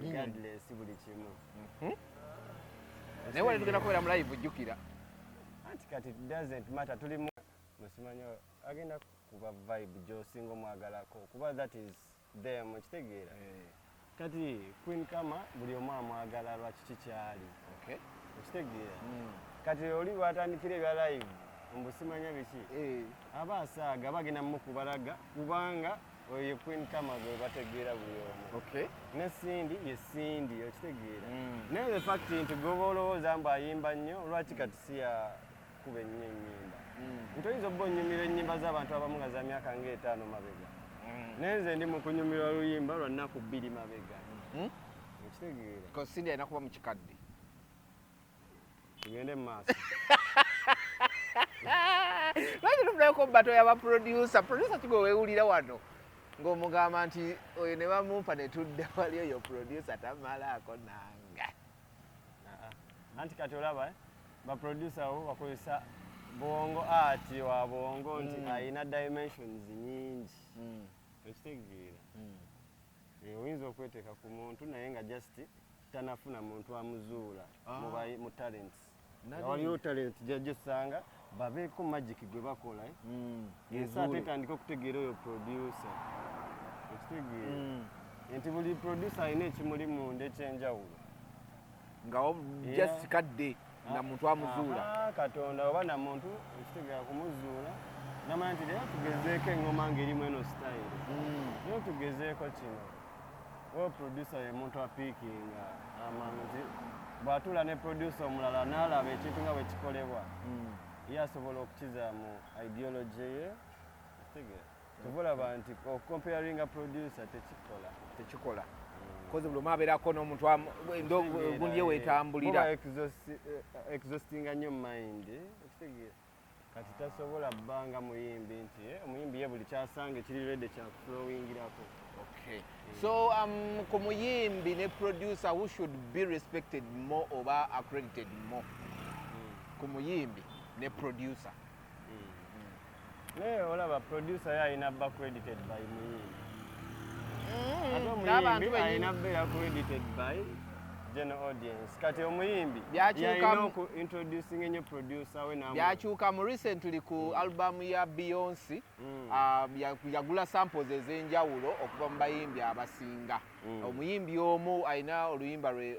regardless buli kimu. Naye wali tugenda kubeera mu live, jjukira. Anti kati it doesn't matter, tuli mu musimanyi agenda kuba vibe gy'osinga omwagalako, kuba that is them, okitegeera? Kati Queen Kama buli omu amwagala lwa kiki kyali. Okitegeera? Kati oli lwatandikira ebya live mbu simanya biki, aba asaaga bagenda mukubalaga kubanga oyo ye Queen Kama gwe bategeera buli omu. Ne Cindy ye Cindy, okitegeera? Naye the fact nti gwoba olowooza mbu ayimba nnyo, lwaki kati si yakuba ennyo ennyimba? Nti oyinza obba onyumira ennyimba z'abantu abamu nga za myaka ng'etaano mabega, naye nze ndi mu kunyumirwa luyimba lwa nnaku 2 mabega. Okitegeera? Because Cindy alina kuba mu kikadde. Tugende mu maaso. Lwaki tufunayoko battle y'abaproducer? Producer kigwe weewulira wano ng'omugamba nti oyo ne bamumpa ne tudda wali, oyo producer tamalaako nanga. Ah, anti kati olaba baproducer abo bakozesa bwongo, ati wa bwongo nti ayina dimensions nyingi. Okitegeera? Oyinza okweteeka ku muntu naye nga just tanafuna muntu amuzuula mu talents. Nga waliwo talent gyajosanga babeeko magic gwe bakola, eh? Ensi ate etandika okutegeera oyo producer, okitegeera? Nti buli producer alina ekimuli munda ekyenjawulo. Nga just kadde na muntu amuzuula. Aha, Katonda oba na muntu, okitegeera, kumuzuula namanya nti leero tugezeeko eŋŋoma ng'erimu eno style, leero tugezeeko kino. Oyo producer ye muntu apiikinga amangu nti bw'atuula ne producer omulala n'alaba ekintu nga bwe kikolebwa, ye asobola okukiza mu ideology ye, okitegeera? Kyova olaba nti okucomparinga producer tekikola. Tekikola kozi buli omu abeerako n'omuntu gundi ye weetambulira. Muba exhaustinga nnyo mind, okitegeera? Kati tasobola bbanga muyimbi nti omuyimbi ye buli kyasanga ekiri ready kyakuflowingirako. Okay. So ku muyimbi ne producer, who should be respected more oba accredited more? Ku muyimbi ne producer. Naye olaba producer ye alina ba credited by muyimbi, ate N'abantu omuyimbi bennyini. alina beera credited by general audience. Kati omuyimbi yalina oku introducing ennyo producer we Byakyukamu recently ku album ya Beyonce. Yagula samples ez'enjawulo okuva mu bayimbi abasinga. Omuyimbi omu alina oluyimba lwe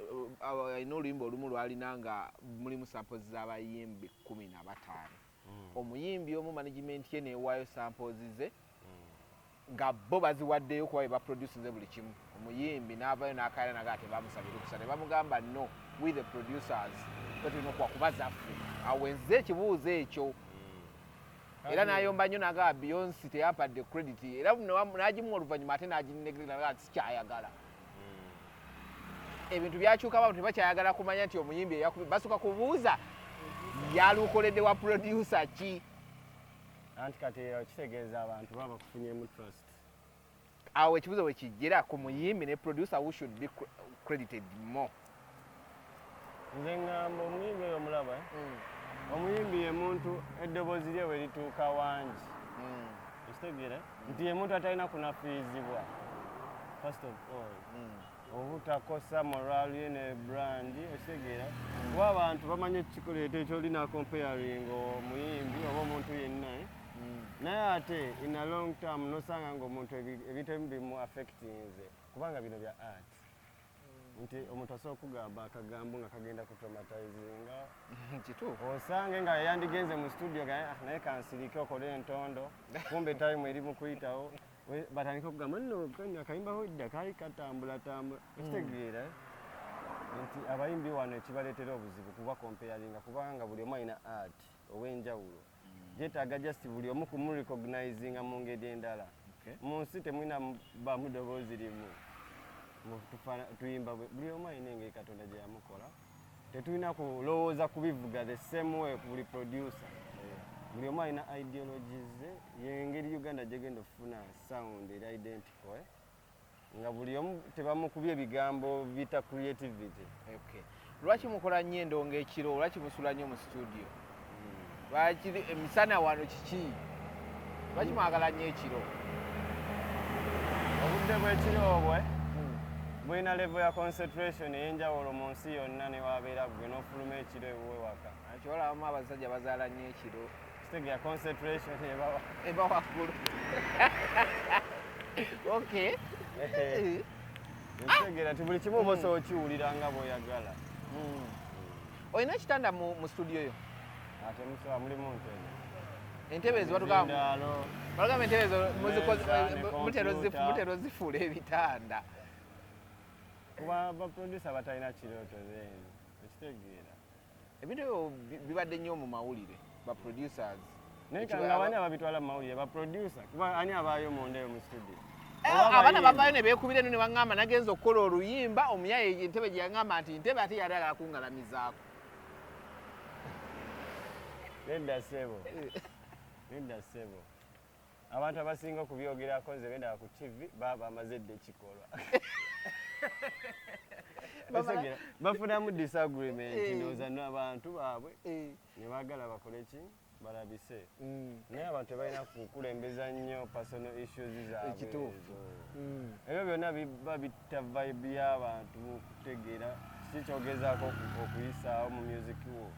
alina oluyimba olumu lwalina nga mulimu samples z'abayimbi 15. Omuyimbi omu management ye newaayo samples ze nga bo baziwaddeyo kuba be baproducinze buli kimu. Omuyimbi n'avayo n'akaira naga tebamusabye lukusa, ne bamugamba, "No, we the producers fe tulina okuwa kuba zaffe." Awo enze ekibuuzo ekyo era n'ayomba nnyo n'agamba Beyonce teyampadde credit, era n'agimuwa oluvannyuma ate n'agineglect naga nti sikyayagala. Ebintu byakyuka, abantu tebakyayagala kumanya nti omuyimbi eyakubi, basooka kubuuza yalukoledde wa producer ki. Anti kati kitegeeza abantu baba bakufunyemu trust. Awo ekibuuzo bwe kijjira ku muyimbi ne producer, who should be credited more? Nze ŋŋamba omuyimbi oyo omulaba, eh? Omuyimbi ye muntu eddoboozi lye we lituuka wangi, okitegeera nti ye muntu atalina kunafiizibwa first of all, obutakosa moral ye ne brand, okitegeera? Kuba abantu bamanyi ekikuleeta ekyolina comparing omuyimbi oba omuntu yenna, eh? Naye ate in a long term nosanga nga omuntu ebintu ebimu bimu affectinze, kubanga bino bya art, nti omuntu asobola okugamba akagambo nga kagenda kutraumatizinga. Kituufu. Osange nga yandigenze mu studio ga, "Ah, naye kansirike okole entondo," kumbe time eri mu kuyitawo. Batandike okugamba nno kano akayimba dda kaali katambulatambula, okitegeera, eh? Nti abayimbi wano ekibaleetera obuzibu kuba comparinga, kubanga buli omu alina art ow'enjawulo, gyetaaga just buli omu kumurecognizinga mu ngeri endala. Mu nsi temulina bamu ddoboozi limu. Tuyimba buli omu alina engeri Katonda gye yamukola. Tetulina kulowooza kubivuga the same way ku buli producer. Buli omu alina ideologies ze, yengeri Uganda gyegenda okufuna sound era identical, eh? Nga buli omu tebamukubye ebigambo bita creativity. Okay. Lwaki mukola nnyo endongo ekiro? Lwaki musula nnyo mu studio? Lwaki emisana wano kiki? Lwaki mwagala nnyo ekiro? Obudde bw'ekiro obwe bulina level ya concentration ey'enjawulo mu nsi yonna, ne wabeera gwe n'ofuluma ekiro ewuwe waka. Kyolabamu abasajja bazaala nnyo ekiro. Kitegeera, concentration ebawa eba waggulu, okay. Okitegeera nti buli kimu oba osobola okiwulira nga bw'oyagala. Olina ekitanda mu studio yo? Ate musobola, mulimu ntebe. Entebe ezo batugamba Zindaalo. Batugamba entebe ezo Mmeeza ne mutera computer. Mutera ozifuula ebitanda. Kuba baproducer batalina kirooto then okitegeera. Ebintu ebyo bibadde nnyo mu mawulire, ba producers. Naye Ekiba- nga bani ababitwala mu mawulire? Baproducer, kuba ani abaayo munda eyo mu studio? Eh, abaana bavaayo ne beekubira eno ne baŋŋamba nagenza okukola oluyimba, omuyaye entebe gye yaŋŋamba nti ntebe ate yali agala kungalamizaako. Nedda ssebo, nedda ssebo. Abantu abasinga okubyogerako nze bendaba ku TV baba bamaze dda ekikolwa. Otegeera? Bafunamu disagreement ndowooza n'abantu baabwe ne baagala bakole ki, balabise. Naye abantu tebalina kukulembeza nnyo personal issues zaabwe. Ekituufu. Ezo. Ebyo byonna biba bitta vibe y'abantu mu kutegeera kiki kyogezaako okuyisaawo mu music wo.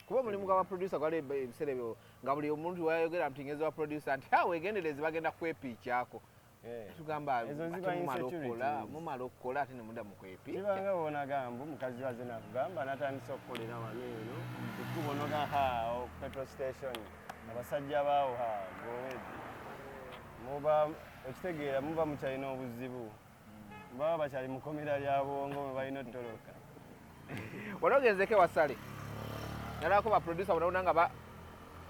Kuba omulimu gwa baproducer gwali ebiseera ebyo nga buli omuntu wayogera nti ngezi wa producer nti ha, wegendereze, bagenda kwepiikyako. Eh. Tugamba Ezo ate ziba mumala okukola, insecurities. mumala okukola ate nemudda mu kwepiikya. Kibanga bwonagamba omukazi waze nakugamba natandise okukolera wano eno ekkubo, noga ha, awo ku petrol station abasajja baawo ha gowedi muba okitegeera muba mukyalina obuzibu, baba bakyali mukomera lya bwongo bwe balina ottoloka. Wali ogenzeko ewasale? Nalabako baproducer bonabona nga ba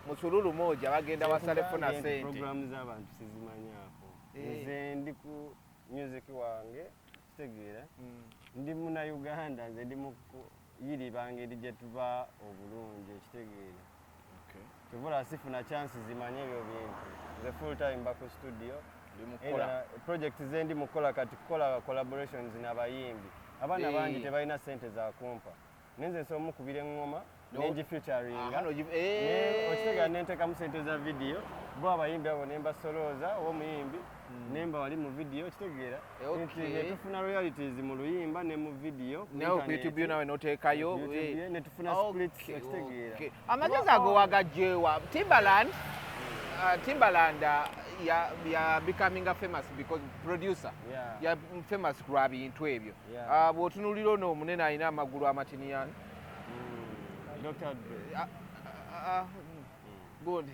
musululu moja bagenda wasale funa Nkugambye nti sente. Programu z'abantu sizimanyaako. Eh. Nze ndi ku music wange, kitegeera, ndi muna Uganda, nze ndi mu kuyiriba ngeri gye tuba obulungi, ekitegeera. Kyova sifuna chance zimanye ebyo bintu. Nze full time mba ku studio. Ndi mukukola. Era project ze ndi mukola kati kukola collaborations n'abayimbi. Abaana Eh. bangi tebalina sente za kumpa, naye nze nsobola mukubira eŋŋoma nengi featuringa. Aha, eh. Okitegeera, nenteekamu sente za video, bo abayimbi abo nembasolooza oba omuyimbi nemba wali mu video, okitegeera, nti netufuna royalties mu luyimba ne mu video ku Nawe ku internet. YouTube yo nawe noteekayo. Ku YouTube eh. ne tufuna splits, okitegeera. Okay. Amagezi ago wagajjewa? Timbaland ya becoming a famous because producer ya famous lwa bintu ebyo. Bw'otunuulira ono omunene alina amagulu amatiniyani. Dr. Dre. Good,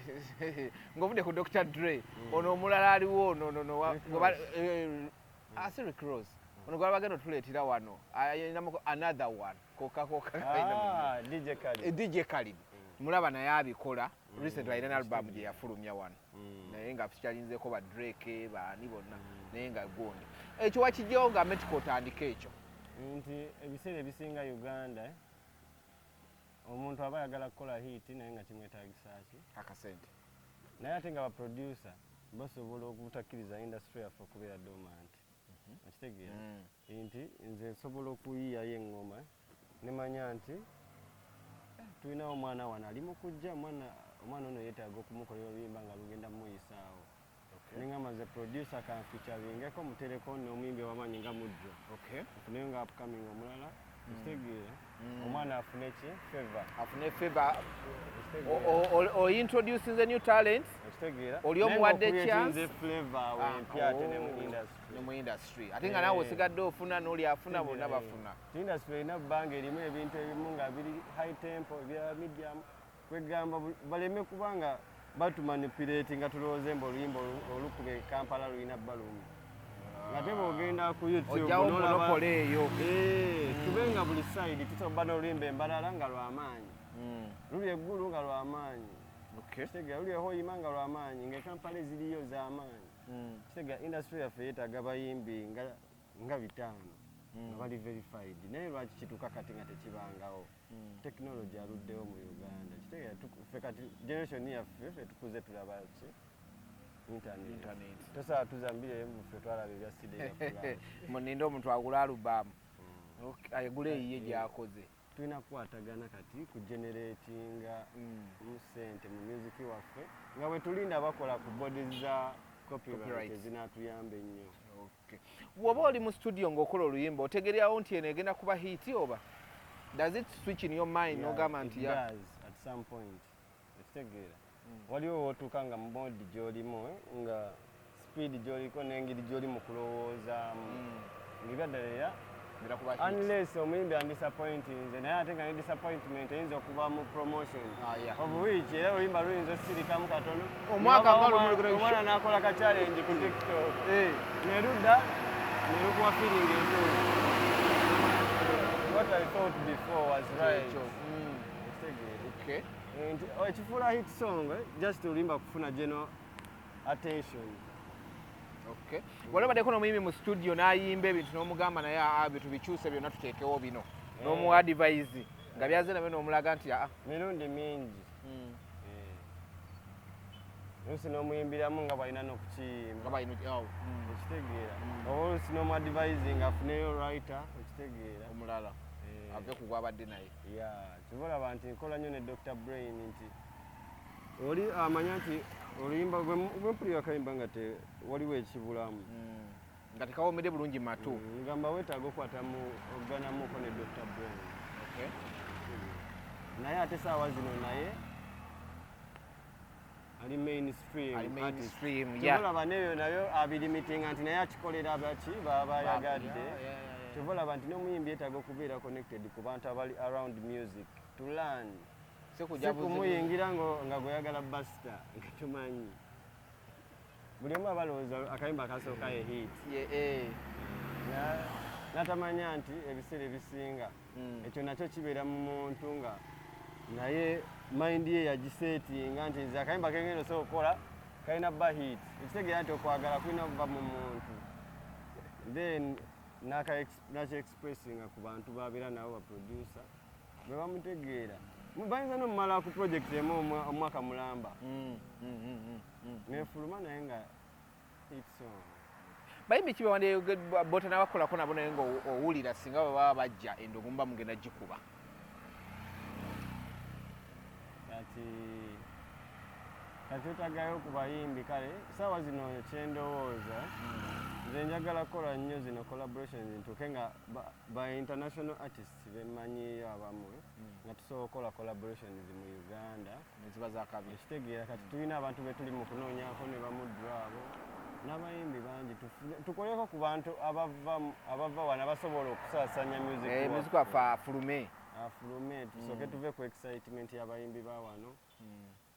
ng'ovudde ku Dr. Dre, ono omulala aliwo ono ono Rick gwe Ross. Si Rick Ross, ono gwe bagenda otuleetera wano ayinamuko another one koka koka. Ah, DJ Khaled. DJ Khaled mulaba naye abikola. Recently alina album gye yafulumya wano, naye nga kyalinzeko ba Drake baani bonna, naye nga gundi ekyo wakijjawo nga metiko otandika ekyo. Nti ebiseera ebisinga Uganda, eh, omuntu aba ayagala kukola hit naye nga kimwetagisa ki? Akasente. Naye ate nga baproducer basobola obutakkiriza industry yaffe okubeera dormant, okitegeera, nti nze nsobola okuyiiyayo eŋŋoma nemanya nti tulinawo omwana wano ali mu kujja, omwana ono yeetaaga okumukolera oluyimba nga lugenda mumuyisaawo, nengamba nze producer kanfeaturingeko, mutereko n'omuyimbi owamaanyi nga Mujjo, afuneyo nga upcoming omulala, okitegeera, omwana afune ki, favor. Afune favor. Okitegeera? Ointroducinze new talent. Okitegeera. Oli omuwadde Naye chance. ng'ocreatinze flavor wempya ate ne mu industry. Ne mu industry ate nga naawe osigadde ofuna n'oli afuna, bonna bafuna. Industry erina bbanga erimu ebintu ebimu nga biri high tempo, ebya medium, kwegamba baleme kubanga batumanipulate nga tulowooze mbu oluyimba olukuba e Kampala lulina balumu, ngate bw'ogenda ku YouTube Ojjawo n'olaba monopoly eyo. Eh, tube nga buli side tusobola n'oluyimba embalala nga lwamaanyi, luli eggulu nga lwamaanyi, kitegeera, luli ehoyima nga lwamaanyi, nga ekampala eziriyo z'amaanyi, kitegeera. Industry yaffe yeetaaga bayimbi nga 500 nga bali verified, naye lwaki kituuka kati nga tekibangawo? Technology aluddewo mu Uganda, kitegeera. Ffe kati generation yaffe, ffe tukuze tulaba ki? Internet. Internet. Tosobola tuzambire ffe twalaba ebya CD ya flash. Muninde omuntu agula alubamu agule eyiye gyakoze. Tulina kukwatagana kati ku generatinga mu ssente mu music waffe nga bwe tulinda bakola ku bodies za copyright Copyright. ezinaatuyamba ennyo. Okay. Bw'oba oli mu studio ng'okola oluyimba, otegererawo nti eno egenda kuba hit, oba does it switch in your mind? Yeah, n'ogamba it nti ya does at some point. Ekitegeera, waliwo wootuuka nga mode gy'olimu, nga speed gy'oliko n'engeri gy'oli mu kulowoozaamu, ng'ebyaddala era Ngenda kuba hit. Unless omuyimbi andisappointinze, naye ate nga ne disappointment eyinza okuva mu promotion, Ah, yeah. of which era oluyimba luyinza osirikamu katono. Omwaka nga Omwana- lumu omwana n'akola ka challenge ku TikTok, ne ludda ne lukuwa feeling entuufu. What I thought before was right. Ekyo. Ekitegeera? Okay. Nti oh, ekifuula hit song, just oluyimba kufuna general attention. Okay. Wali obaddeko n'omuyimbi mu studio n'ayimba ebintu n'omugamba, naye aa, bintu bikyuse byonna, tuteekewo bino, n'omuwa advice nga byaze nabyo, n'omulaga nti aa? Mirundi mingi. Oluusi n'omuyimbiramu nga bwalina n'okukiyimba. Nga balina oh, Okitegeera? Oba oluusi n'omuadvising afuneyo writer, okitegeera? Omulala ave ku gwabadde naye. Ya, kyova olaba nti nkola nnyo ne Dr Brain, nti oli amanya nti oluyimba gwe mpulira akayimba nga te waliwo ekibulamu, nga tekawomedde bulungi matu. Ngamba weetaaga okwatamu okuganamuko ne Dr Brain. Naye ate saawa zino naye ali mainstream Ali artist. Mainstream, Kyova yeah. olaba n'ebyo nabyo abirimitinga nti naye akikolera baki baba ayagadde. Kyova olaba nti n'omuyimbi yeetaaga okubeera connected ku bantu abali around music to learn. Si kujja Si buzibu. Kumuyingira nga gweyagala basita nga tumanyi buli omu abalowooza akayimba akasooka ye hit. N'atamanya nti ebiseera ebisinga ekyo nakyo kibeera mu muntu nga naye mind ye yagisetinga nti nze akayimba kengenda osobola okukola kalina ba hit. Ekitegeera nti okwagala kulina kuva mu muntu, then nakyexpressinga ku bantu babeera nabo, baproducer bwe bamutegeera. Bayinza nomumala ku project emu omwaka mulamba nefuluma naye nga hit song. Bayimbi ki bewande botanabakolako nabo naye nga owulira singa bwe baba bajja endogo muba mugenda gikuba? Kati otagayo ku bayimbi, kale saawa zino kyendowooza nze njagala kukola nnyo zino collaborations, ntuuke nga ba international artists bemmanyiyo abamu nga tusobola okukola collaborations mu Uganda. Neziba zakabi. Ekitegeera, kati tulina abantu be tuli mu kunoonyako ne bamuddu abo n'abayimbi bangi, tukoleko ku bantu abava wano abasobola okusaasanya music waffe. Music waffe afulume. Afulume, tusooke tuve ku excitement y'abayimbi ba wano.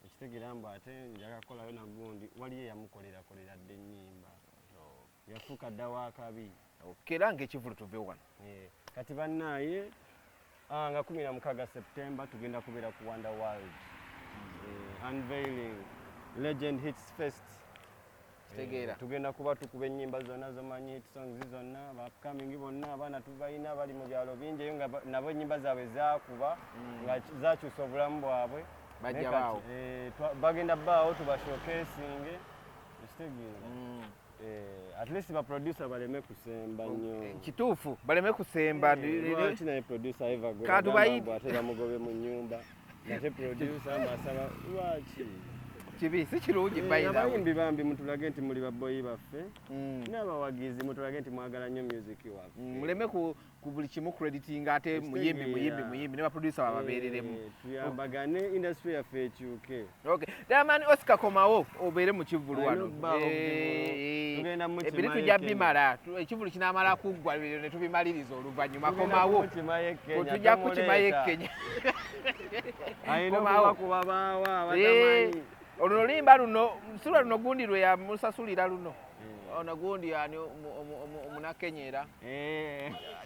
Ekitegeera, mbu ate njaga kukolayo nagundi, waliyo eyamukolerakolera dda ennyimba, yafuuka dda wakabi. Okay, era ngaekivulu tuve wano. Eh, kati bannaaye, nga 16 September tugenda kubeera ku Wonder World, unveiling Legend Hits Fest. Kitegeera. Tugenda kuba tukuba ennyimba zonna zomanyi, hit songs zonna, ba upcoming bonna, abaana tubalina bali mu byalo bingi eyo nga nabo ennyimba zaabwe zakuba nga zakyusa obulamu bwabwe. Bajja Naye kati, baawo. Bagenda bbaawo tubashowcasinge, ekitegeera? At least baproducer baleme kusemba nnyo. Kituufu, baleme kusemba. Lwaki naye producer Eva gwe Kantu bagamba mbu ate bamugobe mu nnyumba, ate producer mbu asaba lwaki? Kibi, si kirungi. By the way. Abayimbi bambi mutulage nti muli baboyi baffe, n'abawagizi mutulage nti mwagala nnyo music waffe. Muleme ku buli kimu crediting ate muyimbi, muyimbi, muyimbi, ne baproducer bababeereremu. Tuyambagane, industry yaffe ekyuke. Okay. Diamond Oscar, komawo obeere mu kivvulu Alina wano. okubbaawo ku kivvulu. Tugenda mukimayo Ebiri tujja Kenya. bimala. Ekivvulu kinaamala kuggwa ne tubimaliriza oluvannyuma. Tugenda Komawo. kumukimayo e Kenya, Tujja kukimayo e tomuleeta. Kenya. Alina Komawo. okuba kubabaawa abatamanyi. Olwo oluyimba luno sirwa luno gundi lwe yamusasulira luno. Ono gundi ani omunakenyera?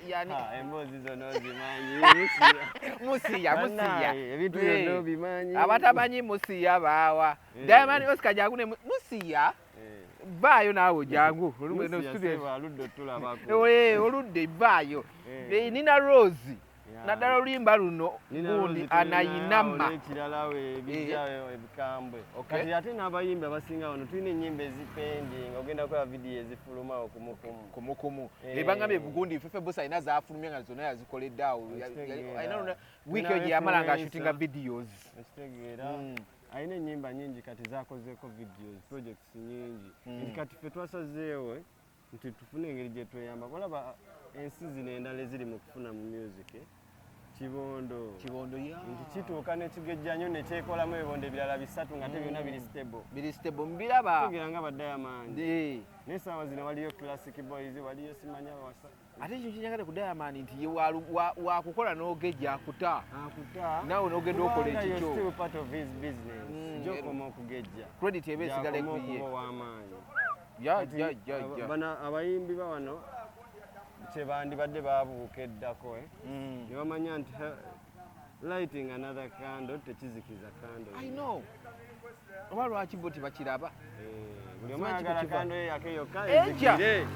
Yani Emboozi zonna ozimanyi. Musiya. Musiya, musiya. Bannaaye, ebintu byonna obimanyi. Abatamanyi musiya baawa. Diamond Oscar, jangu ne musiya. Vaayo naawe, jangu. Olumu eno Musiya studio. Sebo aludde otulabako. Oludde vaayo. Nina Rose. Naddala oluyimba luno Nina gundi Rose tulina anayinama. N'ekirala we ebijja ebikambwe. Okay. Kati ate n'abayimbi abasinga wano tulina ennyimba ezipending, ogenda kukola vidiyo ezifulumawo kumukumu. Kumukumu. Ebangambye gundi Fefe Busa alina zaafulumye nga zonna yazikoledde awo. Okitegeera. Alina luna wiiki Tulina eyo gye yamala nga influencer. ashootinga videos. Okitegeera, alina ennyimba nyingi kati zakozeeko videos, projects nyingi, nti kati ffe twasazeewo. Nti tufune engeri gye tweyamba. Olaba ensi zino endala eziri mu kufuna mu music, eh? Kibondo. Kibondo ya Nti kituuka nekigejja nnyo nekyekolamu ebibondo ebirala bisatu nga te byonna biri stable. Biri stable, mbiraba. Tugira nga ba Diamond. Naye essaawa zino waliyo Classic Boys, waliyo simanya wasa. Ate ekyo kinjagala ku Diamond nti ye wakukola n'ogejja akuta. Akuta. Naawe n'ogenda okola Kubanga you're ekikyo. still part of his business. Gy'okoma okugejja. Credit eba esigala Gy'akoma ekuye. okuba ow'amaanyi. Ya Kati ya ya ya. Bano abayimbi ba wano kyebandibadde babuuka eddako, eh? Ne bamanya nti lighting another candle tekizikiza candle. I know. Oba lwaki bo tebakiraba? Buli omu Simanyi ayagala kiva. candle ye yake yokka Ejja. ezikire.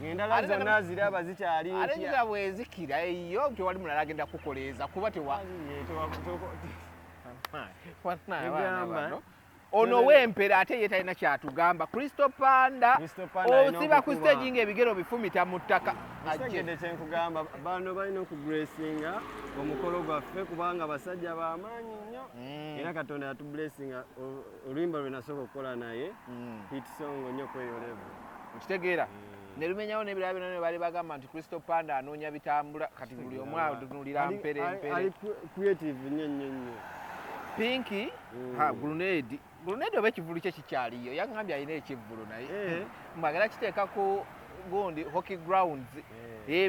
Ng'endala Ate zonna ziraba zikyali Ate mpya. njiza bwezikira eyo tewali mulala agenda kukoleeza kuba tewa Ye, Wanna abaana Egamba, bano. Ono w'empera ate ye talina kyatugamba. Crystal Panda, Crystal Panda alina osiba ku okukuba. stage ng'ebigere obifumita mu ttaka. Ajje. Kitegedde kye nkugamba, bano balina okugracinga omukolo gwaffe kubanga basajja b'amaanyi nnyo. Era Katonda yatublessinga oluyimba lwe nasooka okukola naye, hit song nnyo kweyo level. Okitegeera? Ne lumenyawo n'ebirala byonna ne baali bagamba nti Crystal Panda anoonya bitambula, kati buli omu atunuulira mpere mpere. Ali creative nnyo nnyo nnyo. Pinky, ha, Grenade. Grenade oba ekivvulu kye kikyaliyo, yaŋŋambye alina ekivvulu naye. Mbagala kiteeka ku gundi hockey grounds.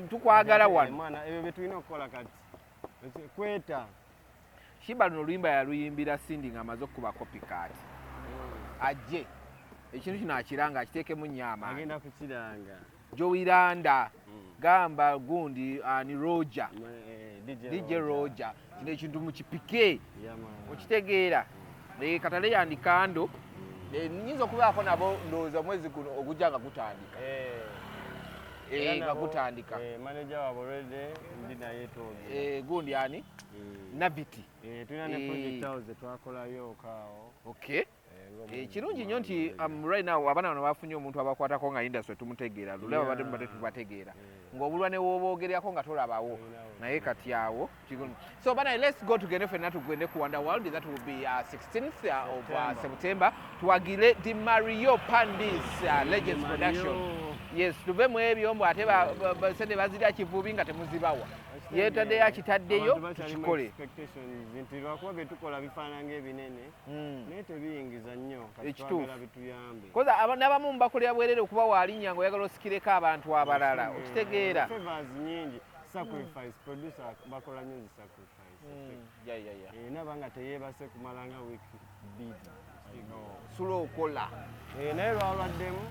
Tukwagala wano. Mwana, ebyo bye tulina okukola kati. Kweta. Shiba luno oluyimba yaluyimbira Cindy ng'amaze okukuba copycat. Ajje. Ekintu kino akiranga akiteekemu nnyo amaanyi. Agenda kukiranga. Joey Landa, gamba gundi ani Roger. DJ DJ Roger. Kino ekintu mukipike. Yeah, man. Okitegeera. Katale yandikando. Nnyinza okubaako nabo ndowooza omwezi guno ogujja nga gutandika. Era Nga nabo, gutandika. Manager waabwe already ndi naye twogera. Gundi ani? Naviti. Tulina ne project house ze twakolayo kaawo. Okay. Ng'omuntu Kirungi nnyo nti, right now abaana bano bafunye omuntu abakwatako nga industry tumutegeera. Luli abadde mubadde tubategeera. Ng'obulwa ne w'oboogererako nga tolabawo. Tolinawo. Naye kati awo, so bana, let's go tugende ffenna tugende ku Wonder World. That will be 16th of September. September. Tuwagire Di Mario Pandis, Legends Di Mario. Production. Yes, tuve mu ebyo mbu ate sente bazirya kivubi nga temuzibawa. Yeetaddeyo akitaddeyo, Abantu bakyalimu tukikole. expectations nti lwakuba bye tukola bifaanana ng'ebinene, naye tebiyingiza nnyo. Kati Ekituufu. twagala bituyambe. Koza n'abamu mubakolera bwerere okuba waalinnya ng'oyagala osikireko abantu abalala. Okitegeera. Favors nnyingi, sacrifice, producer bakola nnyo zi sacrifice. Ya. Naba nga teyeebase kumala nga week 2. Sula okola. Naye lwalwaddemu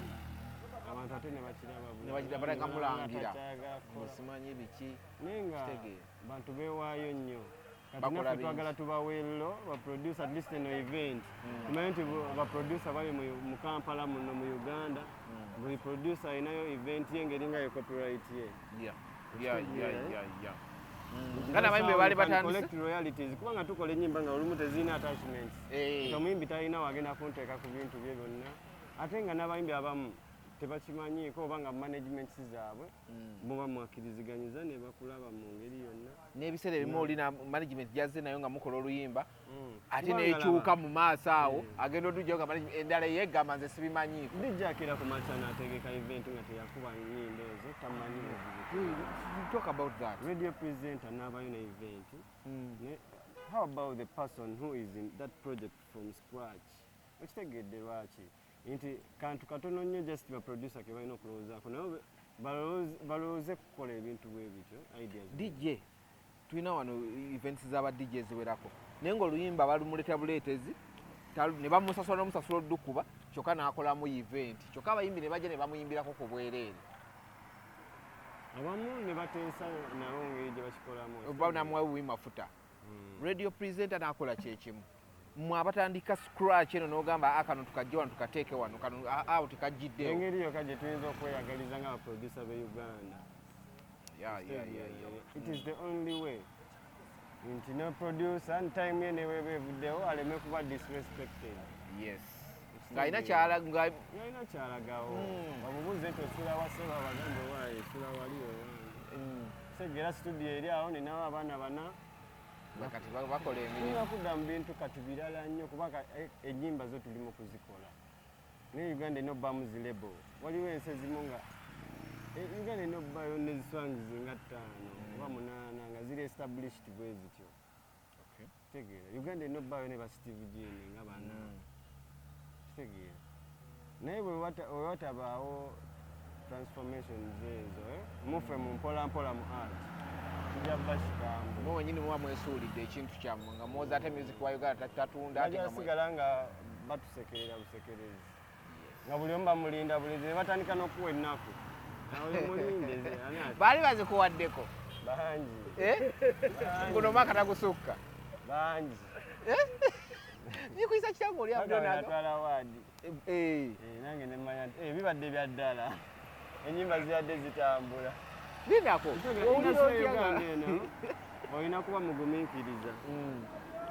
abantu ate ne bakiraba bulungi. Ne bakiraba baleka mulangira. Takyagala kukola. Simanyi biki. Naye nga Kitegeera. bantu beewaayo nnyo. Kati Bakola naffe bingi. twagala tubaweerero ba producer at least eno event. Tumanyi nti ba producer bali mu Kampala muno mu Uganda. Buli producer alinayo event ye ngeri nga ye copyright ye. Ya. Nga n'abayimbi baali batandise. Collect royalties kubanga tukola ennyimba nga olumu tezirina attachments. Nti omuyimbi talina wagenda kunteeka ku bintu bye byonna. Ate nga n'abayimbi abamu tebakimanyiiko oba nga management zaabwe muba mwakiriziganyiza ne bakulaba mu ngeri yonna. N'ebiseera ebimu olina management gyazze nayo nga mukola oluyimba, ate Kubanga n'ekyuka laba, mu maaso awo agenda odujjayo nga management endala yeegamba nze sibimanyiiko. DJ akira ku makya n'ategeka event nga teyakuba nnyimba ezo, tamanyi buzibu. Talk about that. Radio presenter n'abayo ne event. How about the person who is in that project from scratch? Okitegedde lwaki? Nti kantu katono nnyo just ba producer ke balina okulowoozaako, naye balowooze kukola ebintu bwe bityo, ideas. DJ, tulina wano events z'aba DJ ziwerako, naye ng'oluyimba balumuleeta buleetezi ne bamusasula n'omusasula oddukuba kyokka n'akolamu event, kyokka abayimbi ne bajja ne bamuyimbirako ku bwereere. Abamu ne bateesa nabo ngeri gye bakikolamu. Oba namuwa buwi mafuta. Radio presenter n'akola kyekimu. Mmwe abatandika scratch eno n'ogamba, "Ah, kano tukajje wano tukateeke wano kano, ah, awo tekajjiddewo." Engeri yokka gye tuyinza okweyagaliza nga abaproducer b'e Uganda. Ya. It is the only way nti ne producer time ye neweeba evuddewo aleme kuba disrespected. Yes, ng'alina kyala nga Yalina kyalagawo. Bamubuuze nti osula waseba, bagambe waayo esula wali owange. Segera studio eri awo, ninawo abaana bana. Kati bakola emirimu. Tulina kudda mu bintu kati birala nnyo kuba ennyimba zo tuli mu kuzikola. Naye Uganda erina obbaamu zi label. Waliwo ensi ezimu nga Uganda erina obbayo ne zi Swangz nga ttaano oba munaana nga ziri established bwe zityo. Kitegeera, Uganda erina obbaayo ne ba Steve Jean nga bana. Kitegeera, naye bwe watabaawo transformations ezo, muffe mu mpola mpola mu art kijja bba kikambo. Mwe wenyini muba mwesuulidde ekintu kyammwe nga muwoza ate music wa Uganda tatunda, ate bajja nga sigala nga batusekerera busekerezi, nga buli omu bamulinda bulinzi, ne batandika n'okuwa ennaku. Awo mulinde ani ati? Baali bazikuwaddeko? Bangi. Eh? Guno mwaka tagusukka. Bangi. Kikuyisa kitya oli Paka we abunaga? natwala award. Nange nemanya nti bibadde bya ddala, ennyimba zibadde zitambula. Lindako. Owulira Industry otya ya Uganda eno olina kuba mugumiikiriza,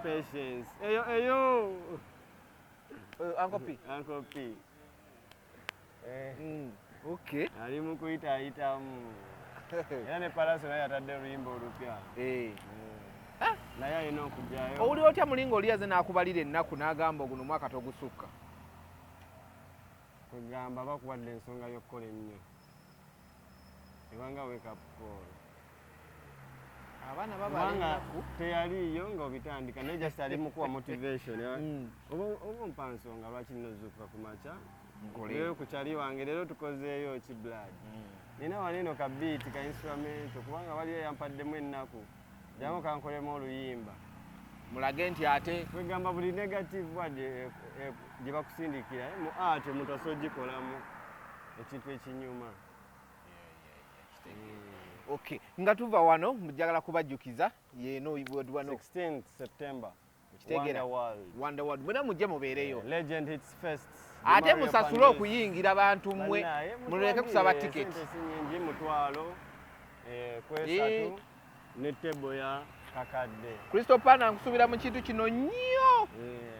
patience eyo eyo. Uncle P. Uncle P. Ali mu kuyitaayitamu, era ne Palaso naye atadde oluyimba olupya. Naye alina okujjayo. Owulira otya mulinga oli yaze n'akubalira ennaku n'agamba guno mwaka togusukka? Kwegamba bakuwadde ensonga y'okukola ennyo, ebanga wake up call. Abaana babala Kubanga ennaku. teyaliiyo ng'obitandika, naye just ali mu kuwa motivation. Oba ompa nsonga lwaki nina ozuukuka ku makya. Nkole. Leero ku kyali wange, leero tukozeeyo ki, blood? Nina wano eno ka beat ka instrumental, kubanga waliyo yampaddemu ennaku, jangu kankolemu oluyimba. Mulage nti ate Kwegamba buli negative word gye bakusindikira, mu art omuntu asobola ogikolamu ekintu ekinyuma. Okay, nga tuva wano, njagala kubajjukiza yeeno wano. 16th September. Kitegeera. Wonder World. Wonder World, mwena mujje mubeereyo. Legend Hits Fest. Ate Mario musasule Pandis. okuyingira, bantu mmwe. Bannaye, muleke kusaba tiketi. Sente si nyingi, 5,000 kwesatu ne table ya kakadde. Kristo Pana, nkusubira mu kintu kino nnyo.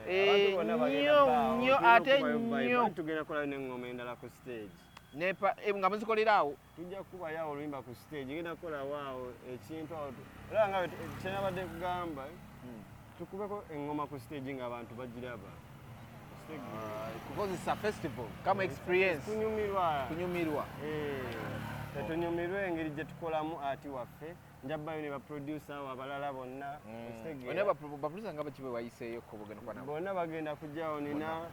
Abantu bonna bagenda nnyo, bbaawo. nnyo, Tulina ate okubayo vibe. nnyo. Anti tugenda kukolayo n'eŋŋoma endala ku stage. Nga muzikolera awo? Tujja kubayo awo oluyimba ku stage, ngenda kukolawo awo ekintu awo olaba nga kyenabadde kugamba, tukubeko eŋŋoma ku stage ng'abantu bagiraba. Kukozesa festival kama experience. Kunyumirwa. Kunyumirwa. Tetunyumirwe engeri gye tukolamu ati waffe. Njabbayo ne baproducer awo abalala bonna. Okitegeera? Olina baproducer nga baki be wayiseeyo ko bugenda kuba nabo? Bonna bagenda kujjawo, nina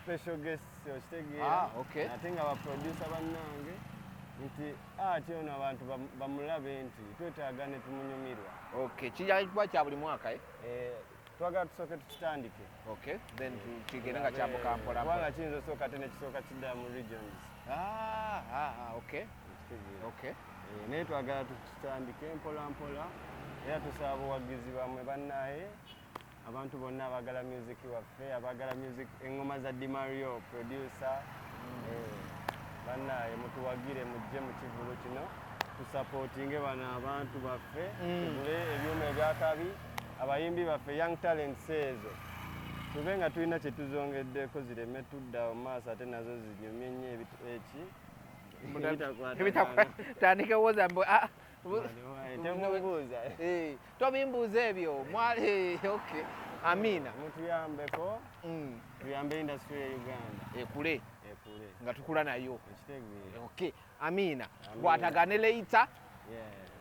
special guests, okitegeera? Ah, okay. Ate nga baproducer bannange, nti ati ono abantu bamulabe nti twetaaga ne tumunyumirwa. Okay, kijja kuba kya buli mwaka, eh? Twagala tusooke tukitandike. Okay, then kigende nga kyambuka mpola Kubanga mpola. kiyinza osooka ate nekisooka kidda mu regions. Ah, okay. Okitegeera? Okay. Naye twagala tukitandike mpola mpola, era tusaba buwagizi bwammwe bannaye, abantu bonna abaagala music waffe, abaagala music, eŋŋoma za Dimario producer. Bannaye mutuwagire, mujje mu kivulu kino tusupportinge bano abantu baffe, tugule ebyuma ebyakabi, abayimbi baffe, young talents ezo tube nga tulina kye tuzongeddeko, zireme tudda mu maaso ate nazo zinyumye nnyo eki ebitakwatagana. Tandike woza mbu ah, Temumbuuza. Tobimbuuza ebyo. Okay, amiina. Mutuyambeko, tuyambe industry ya Uganda. Ekule. Ekule. Nga tukula nayo. Ekitegeera? Okay, amiina. Amiina. Kwatagane later. Yeah.